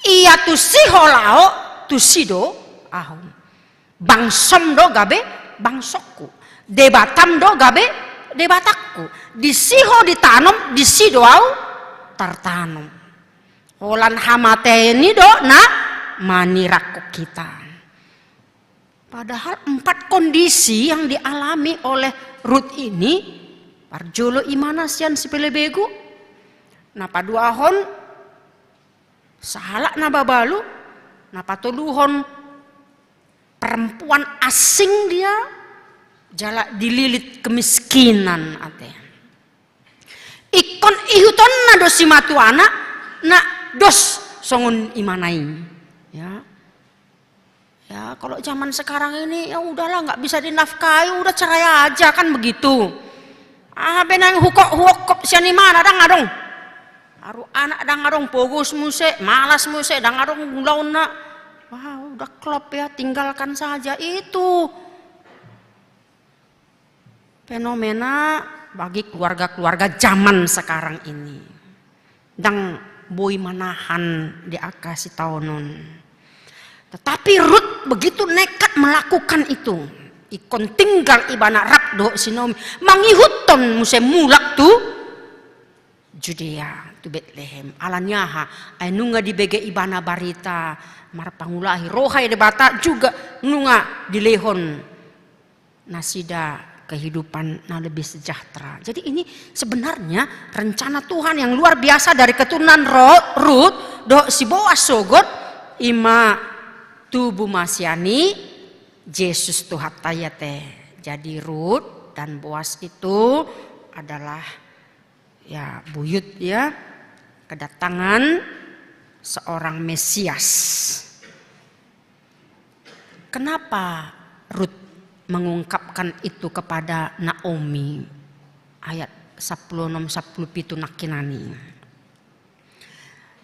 Ia tusi ho laho, tusi do ahu. Bangsom do gabe bangsongku. Debatam do gabe debatangku. Disi ho ditanom, disi do ahu tartanom. Holan hamatean i do na manirangkon hita. Padahal empat kondisi yang dialami oleh Rut ini, parjolo ibana sian sipelebegu, na paduahon sahalak na mabalu, na patoluhon perempuan asing dia, jala dililit kemiskinan, ate. Ingkon ihutonna do simatuana na dos songon ibana i. Ya. Ya, kalau zaman sekarang ini, ya udahlah, nggak bisa dinafkahi, udah cerai aja, kan begitu. Ah, benang hukok huokop sian ibana, ndang adong. Aru anak ndang adong, pogos muse, malas muse, ndang adong ulaonna. Wah, udah klop ya, tinggalkan saja itu. Fenomena bagi keluarga-keluarga zaman sekarang ini. Ndang boi manahan di angka sitaonon. Tetapi Rut begitu nekat melakukan itu. Ingkon tinggal ibana rap dohot si Naomi. Mangihuthon muse mulak tu Judea, tu Betlehem. Alani aha? Ai nunga dibege ibana barita marpangulahi. Roha i Debata juga nunga dilehon nasida kehidupan na lebih sejahtera. Jadi ini sebenarnya rencana Tuhan yang luar biasa dari keturunan Ro-, Rut, dohot si Boas sogot, ima tubu ma sian i Jesus Tuhanta i, ate. Jadi Rut dan Boas itu adalah, ya, buyut, ya, kedatangan seorang Mesias. Kenapa Rut mengungkapkan itu kepada Naomi? Ayat sampulu onom, sampulu pitu nangkinan i.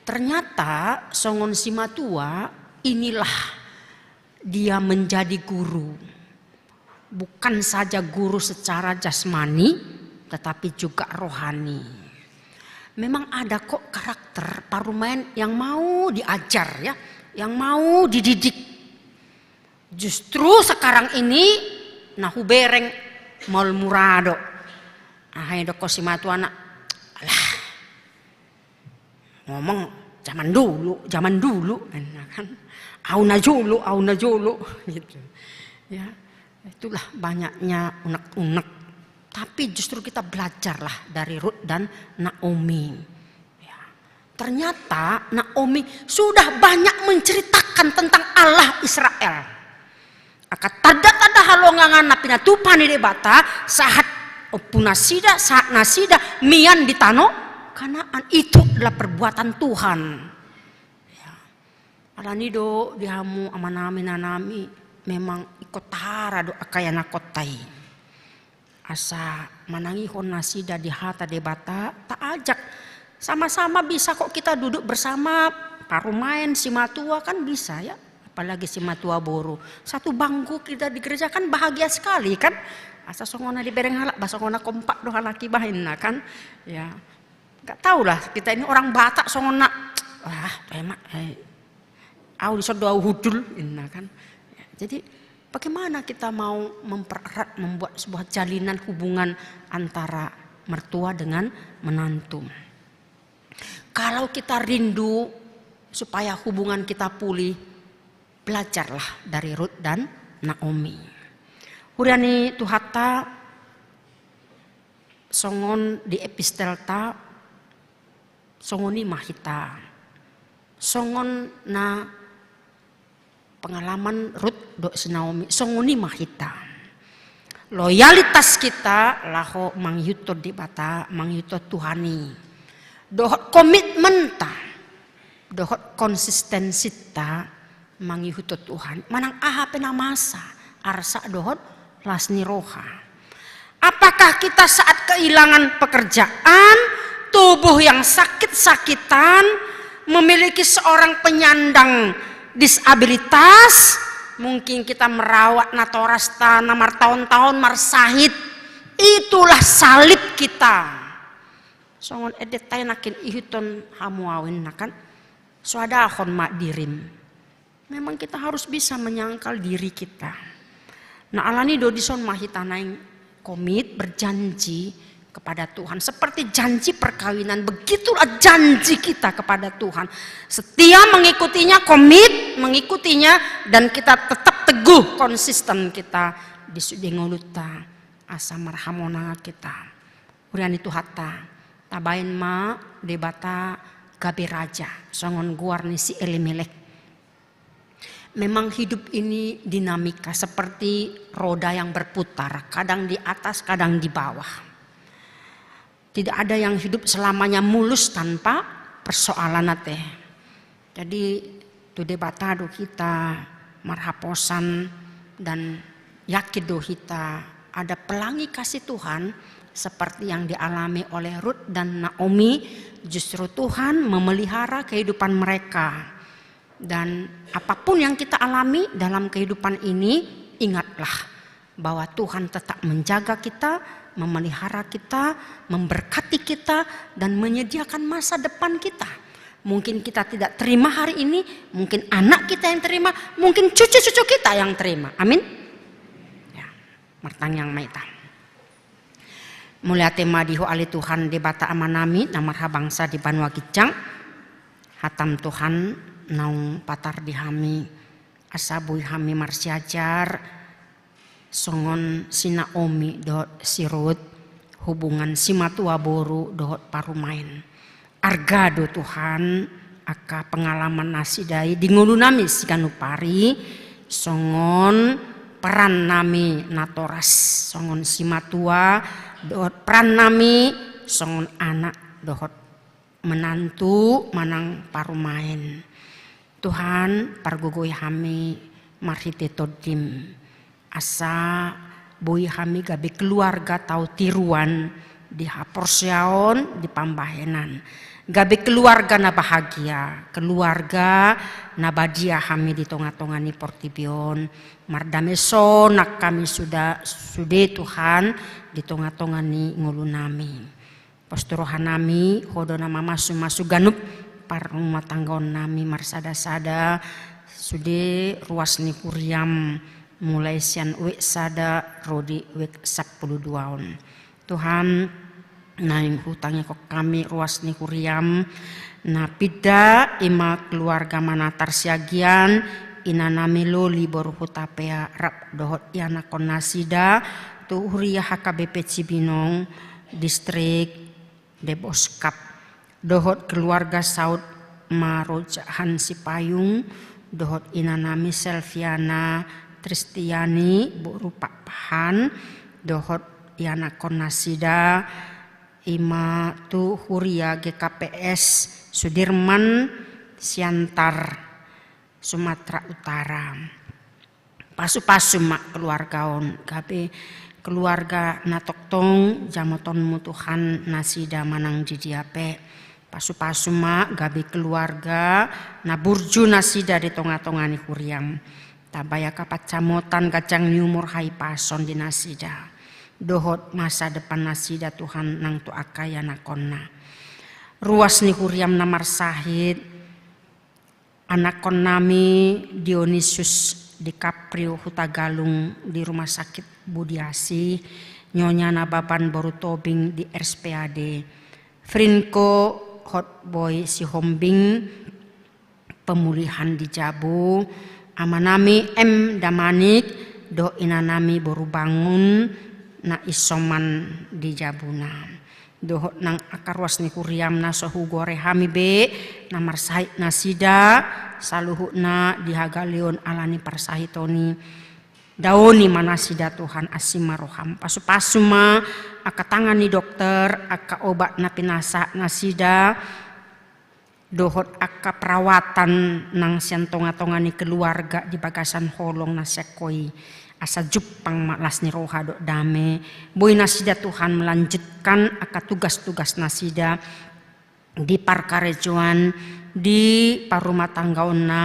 Ternyata songon simatua, inilah dia menjadi guru. Bukan saja guru secara jasmani, tetapi juga rohani. Memang ada kok karakter parumaen yang mau diajar, ya, yang mau dididik. Justru sekarang ini, na hubereng, maol mura do. Aha i didok simatua na, alah, ngomong zaman dulu, zaman dulu, kan? Au na jolo, au na jolo, gitu. Ya, itulah banyaknya unek-unek. Tapi justru kita belajarlah dari Rut dan Naomi. Ya. Ternyata Naomi sudah banyak menceritakan tentang Allah Israel. Angka tanda-tanda halongangan na pinatupa ni Debata sahat ompu nasida, sahat nasida mian di tano Kanaan. Itu adalah perbuatan Tuhan. Ya. Alani do di hamu amanami, inanami, memang ingkon tahara do angka ianakhonta i. Asa manangihon nasida di hata Debata, taajak. Sama-sama bisa kok kita duduk bersama, parumaen, simatua, kan bisa, ya. Apalagi simatua boru. Satu bangku kita di gereja kan bahagia sekali, kan. Asa songon na dibereng halak, bah songon na kompak do halak i bah inna, kan. Ya. Nggak tahulah, kita ini orang Batak songon na, wah, emang, eh, au dison do au hundul, inna, kan. Jadi, bagaimana kita mau mempererat, membuat sebuah jalinan hubungan antara mertua dengan menantu? Kalau kita rindu supaya hubungan kita pulih, belajarlah dari Rut dan Naomi. Huria ni Tuhanta, songon di epistelta, songon i ma hita. Songon na pengalaman Rut dohot si Naomi, songon i ma hita. Loyalitas kita laho mangihuthon Debata, mangihuthon Tuhan i. Dohot komitmenta, dohot konsistensinta, mangihuthon Tuhan. Manang aha pe na masa, arsak dohot las ni roha. Apakah kita saat kehilangan pekerjaan, tubuh yang sakit-sakitan, memiliki seorang penyandang disabilitas, mungkin kita merawat natorasta na martaon-taon marsahit, itulah salib kita. Songon endenta i nangkin ihuthon hamu au inna kan, soadahon ma dirim. Memang kita harus bisa menyangkal diri kita. Nah, alani do dison ma hita naeng komit, berjanji kepada Tuhan. Seperti janji perkawinan, begitulah janji kita kepada Tuhan. Setia mengikutinya, komit mengikutinya, dan kita tetap teguh, konsisten kita di sude ngolunta, asa marhamonangan kita. Huria ni Tuhanta, tabaen ma Debata gabe raja, songon goar ni si Elimelek. Memang hidup ini dinamika seperti roda yang berputar, kadang di atas, kadang di bawah. Tidak ada yang hidup selamanya mulus tanpa persoalan, ate. Jadi, tu Debata do hita marhaposan dan yakin do hita ada pelangi kasih Tuhan seperti yang dialami oleh Rut dan Naomi. Justru Tuhan memelihara kehidupan mereka. Dan apapun yang kita alami dalam kehidupan ini, ingatlah bahwa Tuhan tetap menjaga kita, memelihara kita, memberkati kita, dan menyediakan masa depan kita. Mungkin kita tidak terima hari ini, mungkin anak kita yang terima, mungkin cucu-cucu kita yang terima. Amin. Ya, martangiang ma hita. Mauliate ma di Ho ale Tuhan Debata Amanami na marhabangsa di banua ginjang. Hatam Tuhan naung patar di hami, asa boi hami marsiajar songon si Naomi dohot si Rut, hubungan simatua boru dohot parumaen. Arga do Tuhan angka pengalaman nasida i di ngolunami siganup ari, songon peran nami natoras, songon simatua dohot peran nami songon anak dohot menantu manang parumaen. Tuhan, pargogoi hami marhite Tondim, asa boi hami gabe keluarga tau tiruan di haporseaon, di pambahenan. Gabe keluarga na bahagia, keluarga na badia hami di tonga-tonga ni portibi on. Mardame sonang hami suda, sude Tuhan, di tonga-tonga ni ngolunami. Pos tu rohanami, Ho do na mamasu-masu ganup parrumatanggaonnami marsada-sada, sude ruas ni huriam, mulai sian wijk sada ro di wijk sampulu dua on. Tuhan, naeng hutangihon hami ruas ni huriam, na pinda, i ma keluarga Manatar Siagian, inanami Loli boru Hutapea rap dohot ianakhonnasida, tu huria H K B P Cibinong, distrik Deboskap, dohot keluarga saut Marojahan Sipayung, dohot inanami Selviana Tristiani boru Pakpahan, dohot ianakhonnasida, i ma tu huria G K P S Sudirman, Siantar, Sumatera Utara. Pasu-pasu ma keluarga on, gabe keluarga na tongtong jamotonmu Tuhan nasida manang di dia pe. Pasu-pasu ma gabe keluarga na burju nasida di tonga-tonga ni huriam. Tabayaka pansamotan, ganjang ni umur, hahipason di nasida. Dohot masa depan nasida Tuhan nang tu angka ianakhonna. Ruas ni huriam na marsahit, anakhonnami Dionisius DiCaprio Hutagalung di Rumah Sakit Budiasih, nyonyana Baban boru Tobing di R S P A D, Frinko Hotboy Sihombing, pemulihan di jabu, amanami M Damanik, dohot inanami boru Bangun, na isoman di jabuna. Dohot nang angka ruas ni huriam na so hugore hami be, na marsahit nasida, saluhutna di hagaleon ala ni parsahiton i. Daoni ma nasida Tuhan, asi ma roham, pasu-pasu ma angka tangan ni dokter, angka obat na pinasahat nasida, dohot angka perawatan nang sian tonga-tonga ni keluarga di bagasan holong na sian Ho i. Asa jumpang ma las ni roha dohot dame, boi nasida Tuhan melanjutkan angka tugas-tugas nasida di parkarejoan, di parrumatanggaonna,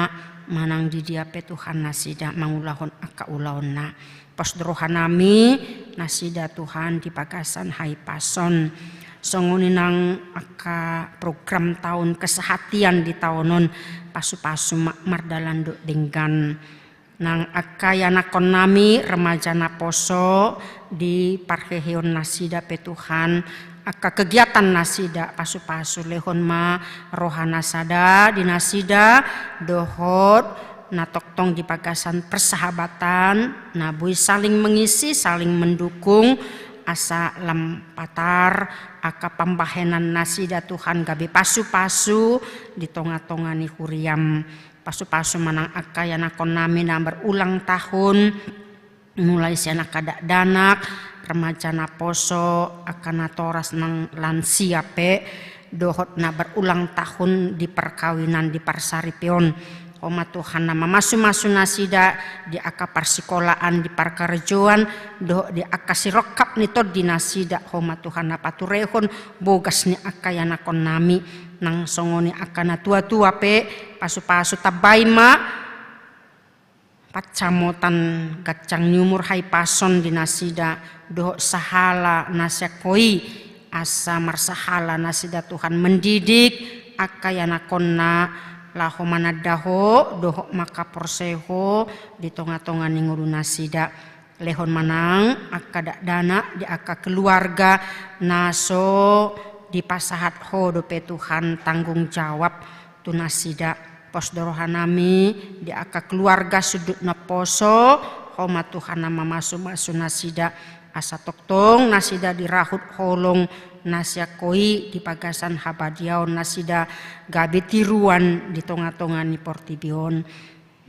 manang di dia pe Tuhan nasida mangulahon angka ulaonna. Pos do rohanami nasida Tuhan di bagasan hahipason. Songon i nang angka program taon kesehatian di taon on, pasu-pasu ma mardalan dohot denggan. Nang angka ianakhonnami remaja naposo di parheheon nasida pe Tuhan, angka kegiatan nasida pasu-pasu, lehon ma roha na sada di nasida, dohot na tongtong di bagasan persahabatan, na boi saling mengisi, saling mendukung, asa lam patar angka pambahenan nasida Tuhan gabe pasu-pasu di tonga-tonga ni huriam. Pasu-pasu ma nang angka ianakhonnami na berulang tahun, mulai sian angka dakdanak, remaja naposo, angka natoras nang lansia pe, dohot na berulang tahun di perkawinan, di parsaripeon. Ho ma Tuhan na mamasu-masu nasida di angka parsikolaan, di parkarejoan, dohot di angka sirongkap ni tondi nasida. Ho ma Tuhan na paturehon bogas ni angka ianakhonnami. Nang songon i angka na tua-tua pe, pasu-pasu, tambai ma pansamotan, ganjang ni umur, hahipason di nasida, dohot sahala na sian Ho i, asa marsahala nasida Tuhan mendidik angka ianakhonna laho mananda Ho, dohot mangkaporse Ho di tonga-tonga ni ngolu nasida. Lehon ma nang angka dakdanak di angka keluarga na so dipasahat Ho dope Tuhan tanggung jawab tu nasida. Pos do rohanami di angka keluarga sundut naposo, Ho ma Tuhan na mamasu-masu nasida, asa tongtong nasida dirahut holong na sian Ho i di bagasan habadiaon nasida gabe tiruan di tonga-tonga ni portibi on.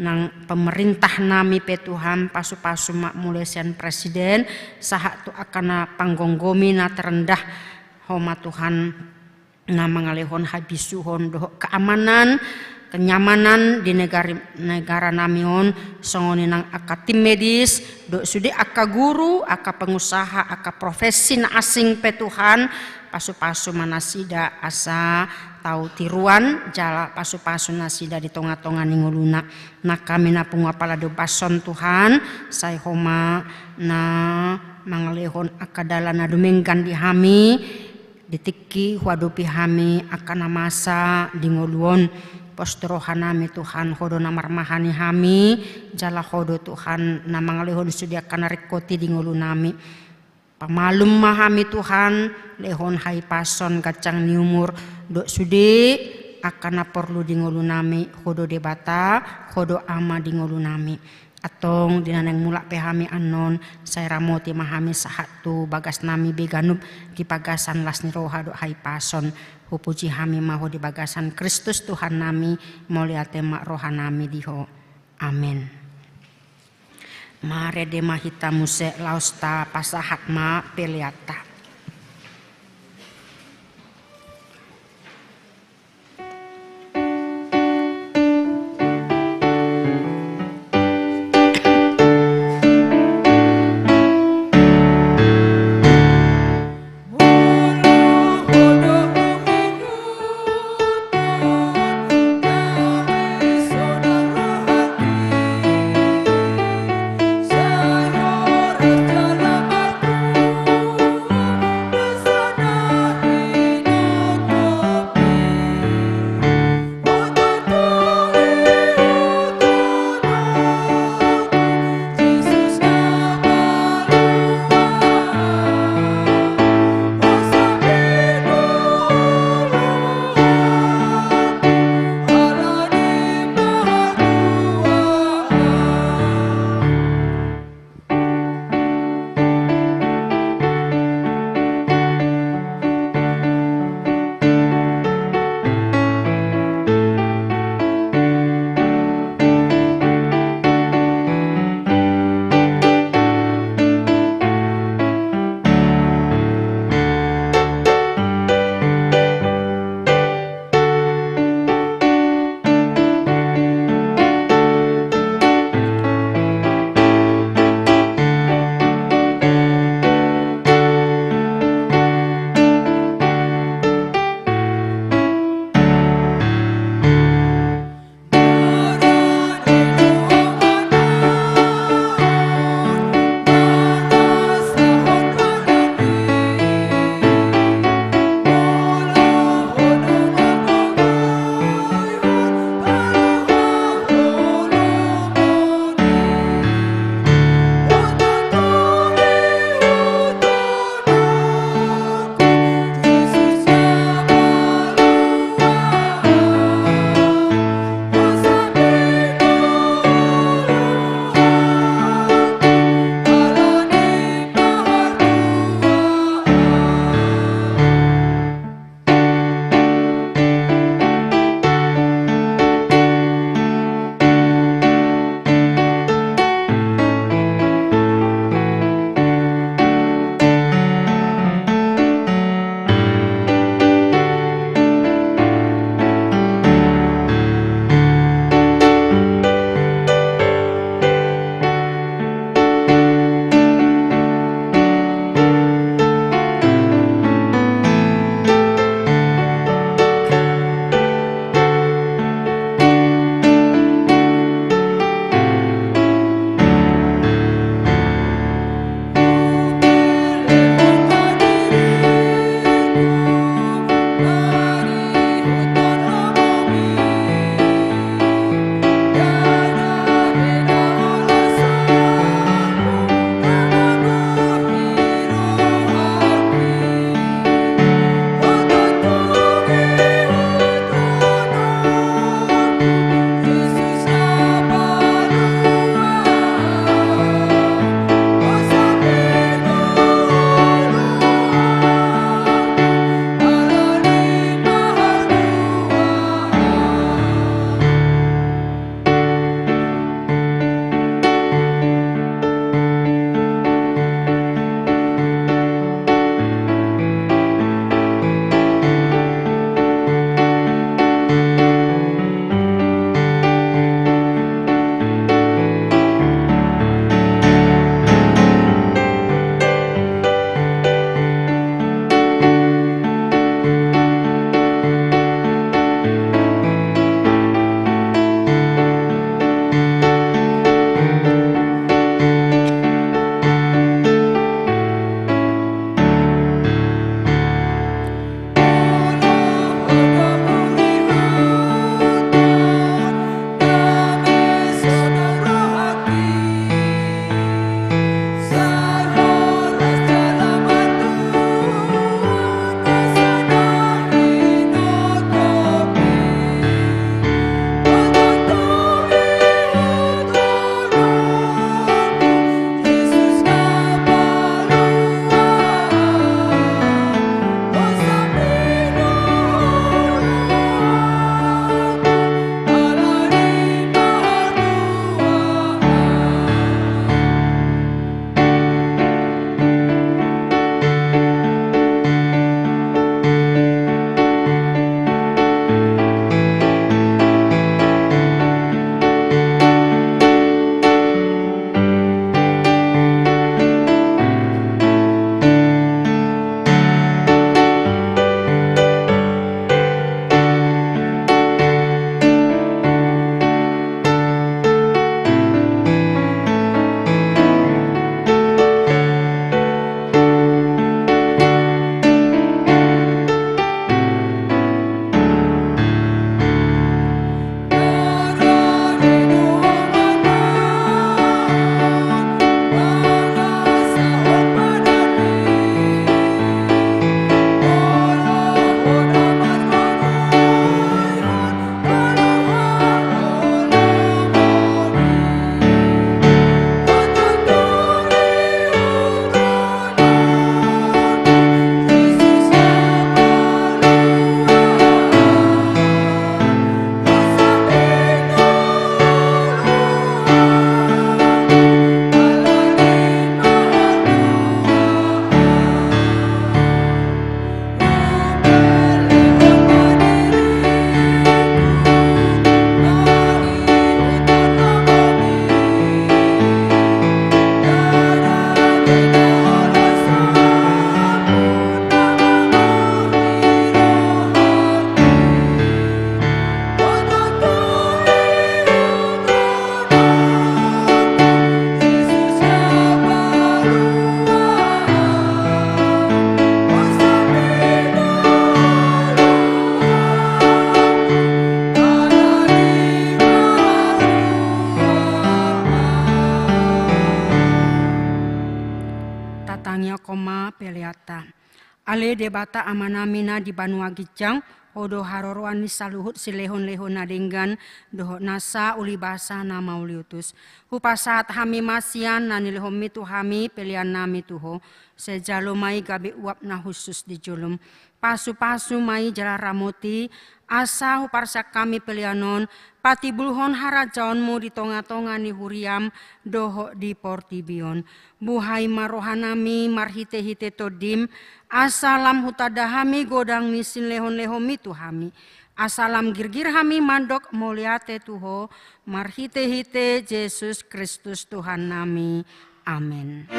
Nang pemerintah nami pe Tuhan, pasu-pasu ma mulai sian presiden sahat tu angka na panggomgomi na terendah, Ho ma Tuhan na mangalehon habisuhon dohot keamanan kenyamanan di negari, negara nami on, songon i nang angka tim medis, dohot sude angka guru, angka pengusaha, angka profesi na asing pe Tuhan, pasu-pasu ma nasida asa tau tiruan, jala pasu-pasu nasida di tonga-tonga ni ngoluna. Nang hami na pungu apala di ombas on Tuhan, sai Ho ma na mangalehon angka dalan na dumenggan di hami, di tingki huadopi hami angka na masa di ngolu on. Pos tu roha nami Tuhan, Ho do na marmahani hami, jala Ho do Tuhan na mangalehon sude angka na ringkot i di ngolu nami. Pamalum ma hami Tuhan, lehon hahipason, ganjang ni umur, dohot sude angka na porlu di ngolu nami, Ho do Debata, Ho do Ama di ngolu nami. Antong di na naeng mulak pe hami annon, sai ramoti ma hami sahat tu bagas nami be ganup di bagasan las ni roha dohot hahipason. Hupuji hami ma Ho di bagasan Kristus Tuhan nami, mauliate ma roha nami di Ho. Amen. Marende ma hita muse, laos tapasahat ma peleanta. Mauliate. Ale Debata Amanami na di banua ginjang, Ho do haroroan ni saluhut silehonlehon na denggan, dohot nasa ulibasa na mauliutus. Hupasahat hami ma sian na nilehonMi tu hami peleannami tu Ho, sai jalo ma i gabe uap na hushus di jolom. Pasupasu ma i jala ramoti, asa huparsian hami pelean on, patibulhon harajaonMu di tongatonga ni huriaM dohot di portibi on. Buhai ma rohanami marhitehite TondiM, asa lam hutanda hami godang ni silehonlehonMi tu hami. Asa lam girgir hami mandok mauliate tu Ho, marhitehite Jesus Kristus Tuhannami. Amen.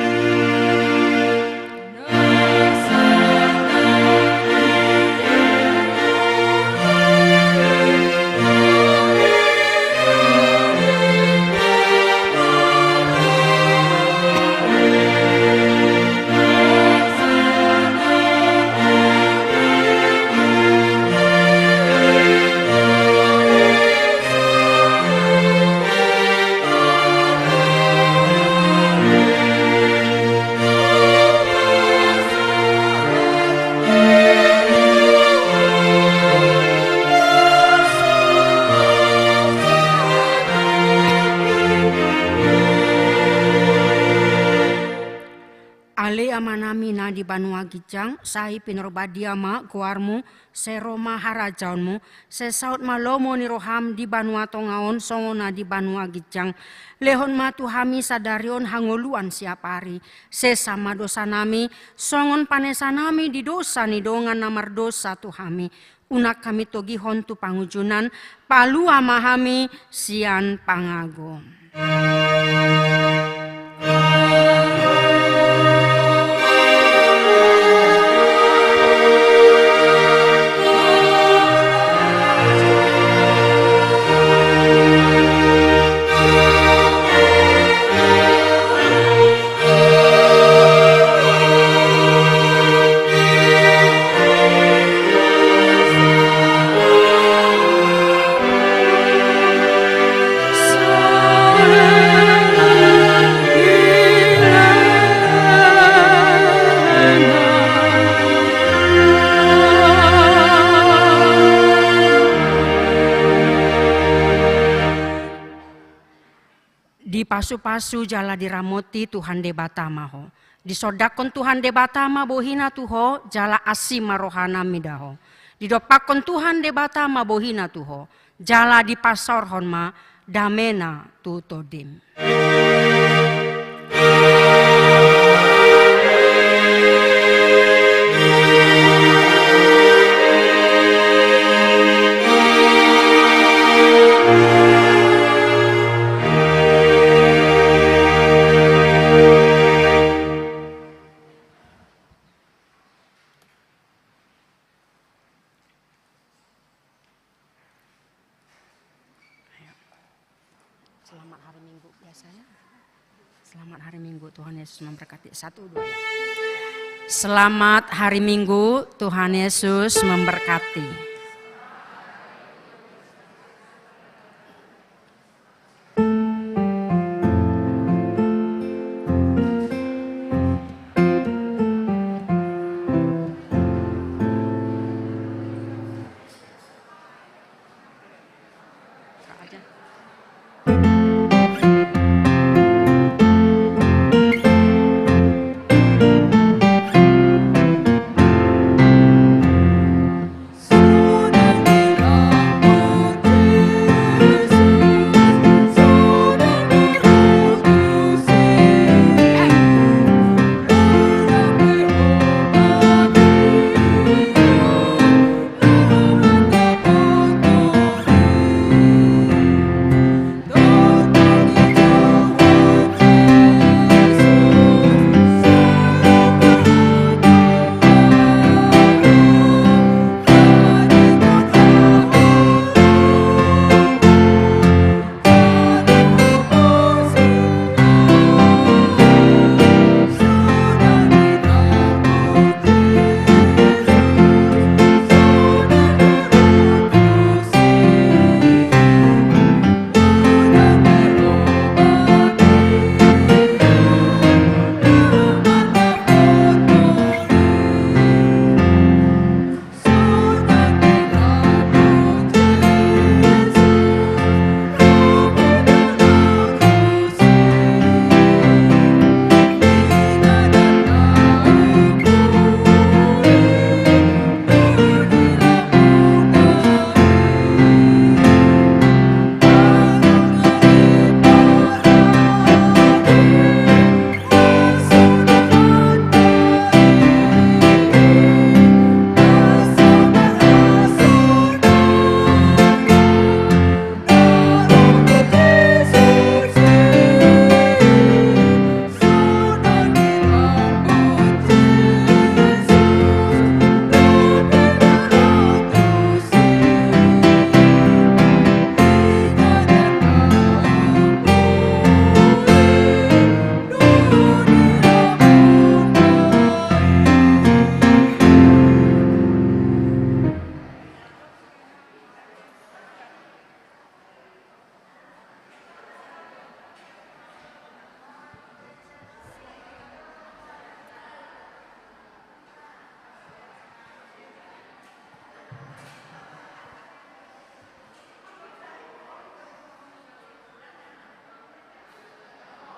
Ale Amanami na di banua ginjang, sai pinarbadia ma goarMu, sai ro ma harajaonMu, sai saut ma lomo ni rohaM di banua tonga on songon na di banua ginjang. Lehon ma tu hami sadari on hangoluan siapari. Sesa ma dosanami, songon panesanami di dosa ni dongan na mardosa tu hami. Unang hami togihon tu pangunjunan, palua ma hami sian pangago. Dipasupasu jala diramoti Tuhan Debata ma ho. Disondangkon Tuhan Debata ma bohiNa tu ho, jala asi ma rohaNa mida ho. Didompakkon Tuhan Debata ma bohiNa tu ho, jala dipasaorhon ma dameNa tu tondim. Selamat hari Minggu, biasa ya. Selamat hari Minggu, Tuhan Yesus memberkati. Satu, dua. Selamat hari Minggu, Tuhan Yesus memberkati.